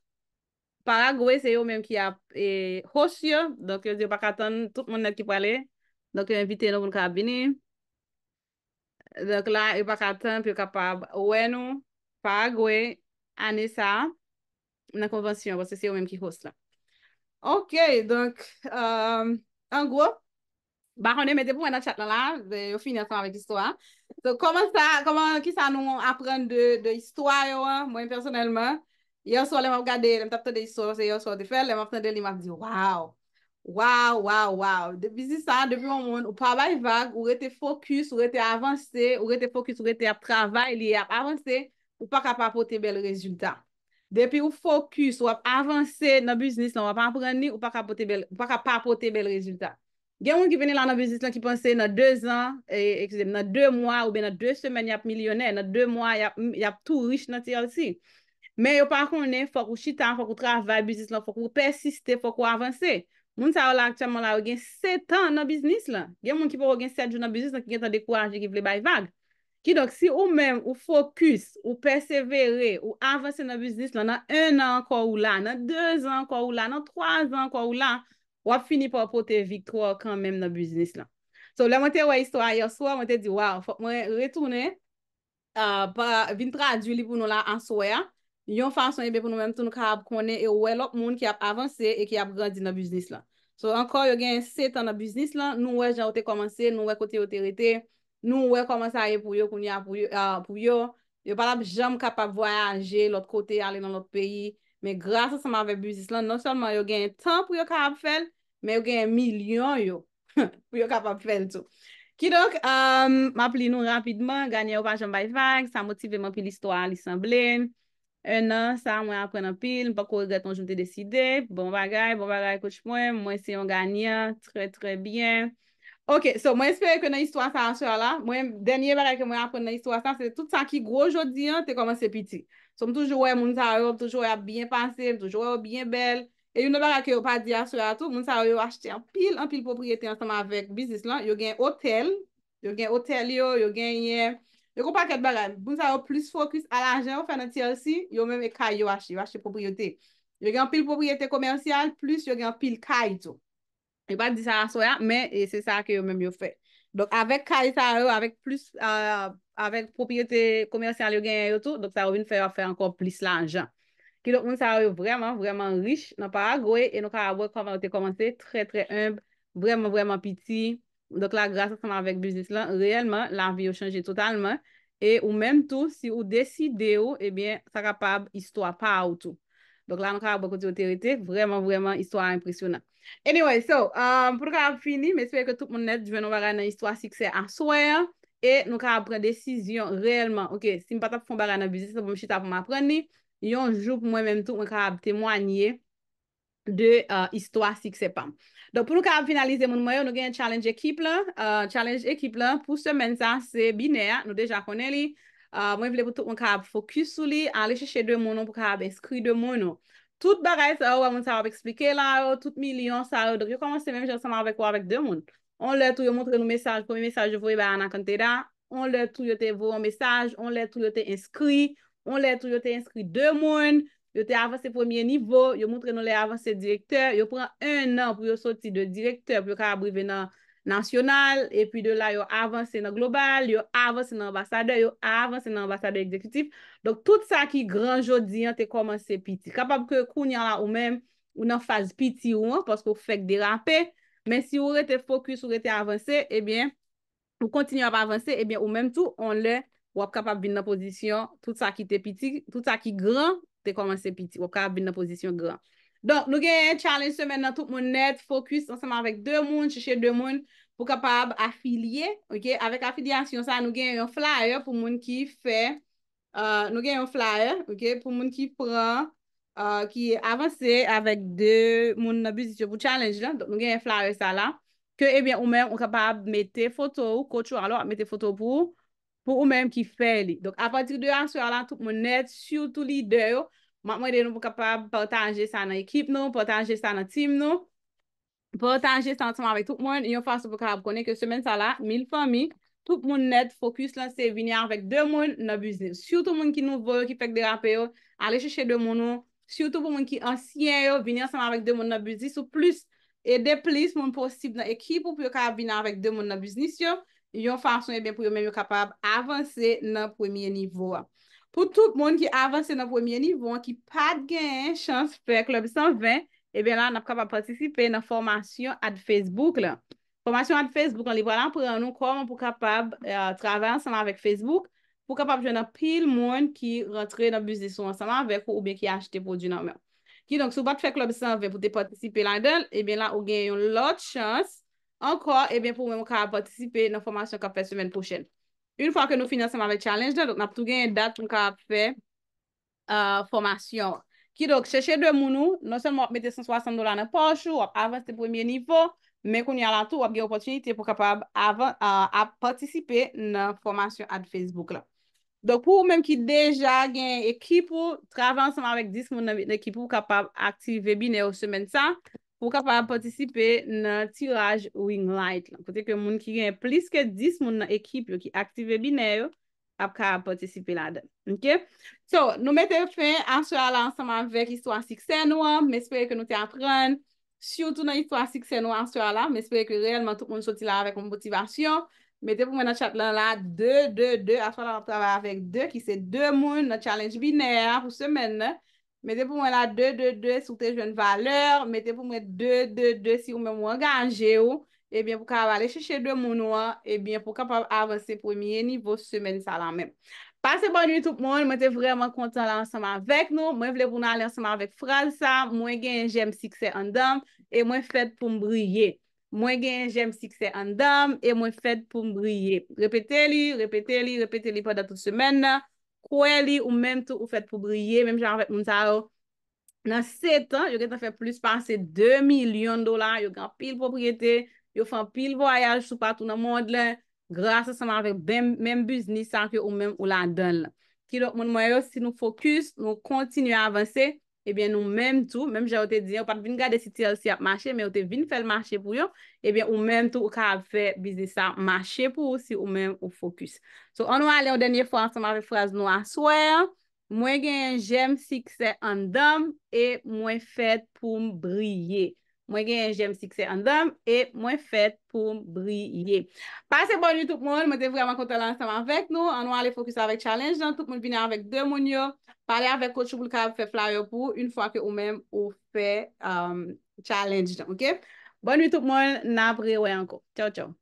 Paragwe, se yo menm ki ap, eh, host yo. Donk, yo di yo pa ka tann tout moun nèt ki prale. Donk, yo envite nou pou nou ka vini. Donk, la, yo pa ka tann pou yo kapab wè nou Paragwe ane sa a nan konvansyon, paske se yo menm ki host la. Ok, donk, euh, an gwo, m pa konnen, mete pou mwen nan chat lan la, yo fini ansanm avèk istwa a. So, kòman sa, kòman, kisa nou aprann de, de istwa yo an? Mwen, pèsonèlman, yè swa, lè m ap gade, lè m t ap tande istwa, se yè swa yo te fè l, lè m ap tande li, m ap di, waw! Waw, waw, waw! De biznis sa, depi yon moun, ou pa bay vag, ou rete fokis, ou rete avanse, ou rete fokis, ou rete ap travay, li ap avanse, ou pa ka pa pote bèl rezilta. Depi ou fokis, w ap avanse nan biznis lan, w ap aprann li, ou pa ka pote bèl, ou pa ka pa pote bèl rezilta. Gen moun ki vini la nan biznis lan ki panse nan de zan, eh, eskize m, nan de mwa oubyen nan de semèn y ap milyonè, nan de mwa y ap, y ap tou rich nan T L C. Men yo pa konnen, fòk ou chita, fòk ou travay biznis lan, fòk ou pèsiste, fòk ou avanse. Moun sa yo la aktyèlman la, yo gen sèt an nan biznis lan. Gen moun ki poko gen sèt jou nan biznis lan ki gentan dekouraje, ki vle bay vag. Kidonk, si ou menm ou fokis, ou pèsevere, ou avanse nan biznis lan, nan en an ankò ou la, nan de zan ankò ou la, nan twa zan ankò ou la, w ap fini pa w pote viktwa kanmenm nan biznis lan. So, lè mwen te wè istwa a yè swa, mwen te di, waw, fòk mwen retounen, ah, pa, vin tradui li pou nou la aswè a, yon fason, ebyen, pou nou menm tou nou kapab konnen e wè lòt moun ki ap avanse e ki ap grandi nan biznis lan. So, ankò, yo gen sèt an nan biznis lan, nou wè jan yo te kòmanse, nou wè kote yo te rete, nou wè kòman sa ye pou yo kounye a pou yo, ah, pou yo. Yo pa t ap janm kapab vwayaje lòt kote, ale nan lòt peyi. Men gras ansanm avèk biznis lan, non sèlman yo gen tan pou yo kapab fè l, men yo gen milyon yo pou yo kapab fè l tou. Kidonk, um, m ap li nou rapidman. Ganyè yo pa janm bay vag, sa motive m anpil istwa a, li sanble. En an, sa, mwen aprann anpil, m poko regrèt yon jou m te deside. Bon bagay, bon bagay, coach mwen, mwen se yon ganyan, trè, trè byen. Ok, so mwen espere ke nan istwa sa a, sè la, mwen, dènye bagay ke mwen aprann nan istwa sa, se tout sa ki gwo jodi an te kòmanse piti. So m toujou wè moun sa yo, m toujou wè y ap byen pase, m toujou wè yo byen bèl. E youn nan bagay ke yo pa di aswè a tou, moun sa yo, yo achte anpil, anpil pwopriyete ansanm avèk biznis lan. Yo gen otèl, yo gen otèl yo, yo genyen, yo gen yon pakèt bagay. Moun sa yo plis fokis a lajan yo fè nan T L C, yo menm e kay yo achte, yo achte pwopriyete. Yo gen anpil pwopriyete komèsyal, plis yo gen anpil kay tou. Yo pa di sa aswè a, men, e, se sa ke yo menm yo fè. Donk, avèk kay sa yo, avèk plis, ah, avèk pwopriyete komèsyal yo genyen yo tou, donk sa yo vin fè yo ap fè ankò plis lajan. Kidonk, moun sa yo vrèman, vrèman rich nan Paragwe, e nou ka wè kòman yo te kòmanse trè, trè enb, vrèman, vrèman piti. Donk la, gras ansanm avèk biznis lan, reyèlman, lavi yo chanje totalman. E ou menm tou, si ou deside w, ebyen, sa kapab istwa pa ou tou. Donk la, nou kapab wè kote yo te rete. Vrèman, vrèman, istwa a enpresyonan. Anyway, so, um, pou nou kapab fini, m espere ke tout moun nèt jwenn yon bagay nan istwa siksè aswè an, e nou kapab pran desizyon reyèlman, ok, si m pa t ap fè yon bagay nan biznis lan, pou m chita pou m aprann li, yon jou pou mwen menm tou, mwen kapab temwanye de uh, istwa siksè pa m. Donk, pou nou kapab finalize moun mwen yo, nou gen challenge ekip lan. Uh, challenge ekip lan pou semèn sa, se binè a, nou deja konnen li. Uh, mwen vle pou tout moun kapab fokis sou li, ale chèche de moun ou pou kapab enskri de moun ou. Tout bagay sa yo, wè moun sa yo ap eksplike la yo, tout milyon sa yo, donk yo kòmanse menm jan ansanm avèk ou avèk de moun. On lè tou yo montre nou mesaj, premye mesaj yo voye bay Anacanteda, on lè tou yo te voye yon mesaj, on lè tou yo te enskri, on lè tou yo te enskri de moun, yo te avanse premye nivo, yo montre nou lè avanse direktè, yo pran ennan pou yo soti de direktè pou yo kapab rive nan nasyonal, epi de la yo avanse nan global, yo avanse nan anbasadè, yo avanse nan anbasadè egzekitif. Donk tout sa ki gran jodi an te kòmanse piti. Kapab ke kounye a la ou menm, ou nan faz piti ou an, paske ou fèk derape, men si ou rete fokis, ou rete avanse, ebyen, ou kontinye ap avanse, ebyen, ou menm tou, on lè, w ap kapab vin nan pozisyon, tout sa ki te piti, tout sa ki gran, te kòmanse piti, w ap kapab vin nan pozisyon gran. Donk, nou gen challenge semèn nan, tout moun nèt, fokis ansanm avèk de moun, chèche de moun pou kapab afilye, ok? Avèk afilyasyon sa, nou gen yon flyer pou moun ki fè, uh, nou gen yon flyer, ok? Pou moun ki pran, uh, ki avanse avèk de moun nan biznis yo pou challenge lan. Donk, nou gen flyer sa la, ke, ebyen, ou menm, ou kapab mete foto ou, coach ou, alò, ap mete foto pou ou, pou ou menm ki fè li. Donk, apati de aswè a la, tout moun nèt, sitou lidè yo, m ap mande nou pou kapab pataje sa nan ekip nou, pataje sa nan team nou, pataje sa ansanm avèk tout moun, yon fason pou kapab konnen ke semèn sa la, mil fanmi, tout moun nèt, fokis lan se vini avèk de moun nan biznis. Sitou moun ki nouvo yo, ki fèk derape yo, ale chèche de moun ou, sitou pou moun ki ansyen yo, vini ansanm avèk de moun nan biznis ou plis, ede plis moun posib nan ekip ou pou yo kapab vini avèk de moun nan biznis yo, yon fason, ebyen, pou yo menm yo kapab avanse nan premye nivo a. Pou tout moun ki avanse nan premye nivo an, ki pa t genyen chans fè Club san ven, ebyen la, n ap kapab patisipe nan fòmasyon Ads Facebook lan. Fòmasyon Ads Facebook lan, li pral aprann nou kòman pou kapab, eh, travay ansanm avèk Facebook, pou kapab jwenn anpil moun ki rantre nan biznis ou ansanm avèk ou, oubyen ki achte pwodui nan men w. Kidonk, si w pa t fè Club san ven pou te patisipe ladan l, ebyen la, ou gen yon lòt chans ankò, ebyen, pou ou menm ou kapab patisipe nan fòmasyon k ap fèt semèn pwochèn. Yon fwa ke nou fini ansanm avèk challenge lan, donk n ap tou genyen dat pou n kapab fè, uh, fòmasyon an. Kidonk, chèche de moun ou, non sèlman w ap mete san swasant dola nan pòch ou, w ap avanse premye nivo, men kounye a la tou, w ap gen opòtinite pou kapab avan, uh, ap patisipe nan fòmasyon Ads Facebook lan. Donk, pou ou menm ki deja gen ekip ou, travay ansanm avèk dis moun nan, nan ekip ou kapab aktive binè yo semèn sa, pou kapab patisipe nan tiraj Ring Light lan. Kote ke moun ki gen plis ke dis moun nan ekip yo ki aktive binè yo ap kapab patisipe ladan. Ok? So, nou mete fen aswè a la ansanm avèk istwa siksè nou an. M espere ke nou te aprann, sitou nan istwa siksè nou aswè a la. M espere ke reyèlman tout moun soti la avèk yon motivasyon. Mete pou mwen nan chat lan la, de, de, de. Aswè a la, n ap travay avèk de, ki se de moun nan challenge binè a pou semèn nan. Mete pou mwen la de, de, de, si w te jwenn valè. Mete pou mwen de, de, de, si ou menm ou angaje w. Ebyen, pou kapab ale chèche de moun ou an, ebyen, pou kapab avanse premye nivo semèn sa la menm. Pase bòn nwi tout moun, mwen te vrèman kontan la ansanm avèk nou. Mwen vle pou nou ale ansanm avèk fraz sa, mwen genyen jèm siksè anndan m, e mwen fèt pou m briye. Mwen genyen jèm siksè anndan m, e mwen fèt pou m briye. Repete li, repete li, repete li pandan tout semèn nan. Kwè li, ou menm tou, ou fèt pou briye, menm jan avèk moun sa yo. Nan sèt an, yo gentan fè plis pase de milyon dola, yo gen anpil pwopriyete, yo fè anpil vwayaj toupatou nan mond lan, gras ansanm avèk menm, menm biznis sa ke ou menm ou ladan l lan. Kidonk, moun mwen yo, si nou fokis, nou kontinye avanse, ebyen, nou menm tou, menm jan yo te di an, yo pa t vin gade si T L C ap mache, men yo te vin fè l mache pou yo, ebyen, ou menm tou, ou kapab fè biznis sa mache pou ou si ou menm ou fokis. So, ann nou ale yon dènye fwa ansanm avèk fraz nou aswè an. Mwen genyen jèm siksè anndan m e mwen fèt pou m briye. Mwen genyen jèm siksè anndan m e mwen fèt pou m briye. Pase bòn nwi tout moun, mwen te vrèman kontan la ansanm avèk nou. Ann nou ale fokis avèk challenge lan. Tout moun vini avèk de moun yo. Pale avèk coach ou pou l kapab fè flyer pou ou, yon fwa ke ou menm ou fè, um, challenge lan, ok? Bòn nwi tout moun, n ap rewè ankò. Tchaw, tchaw.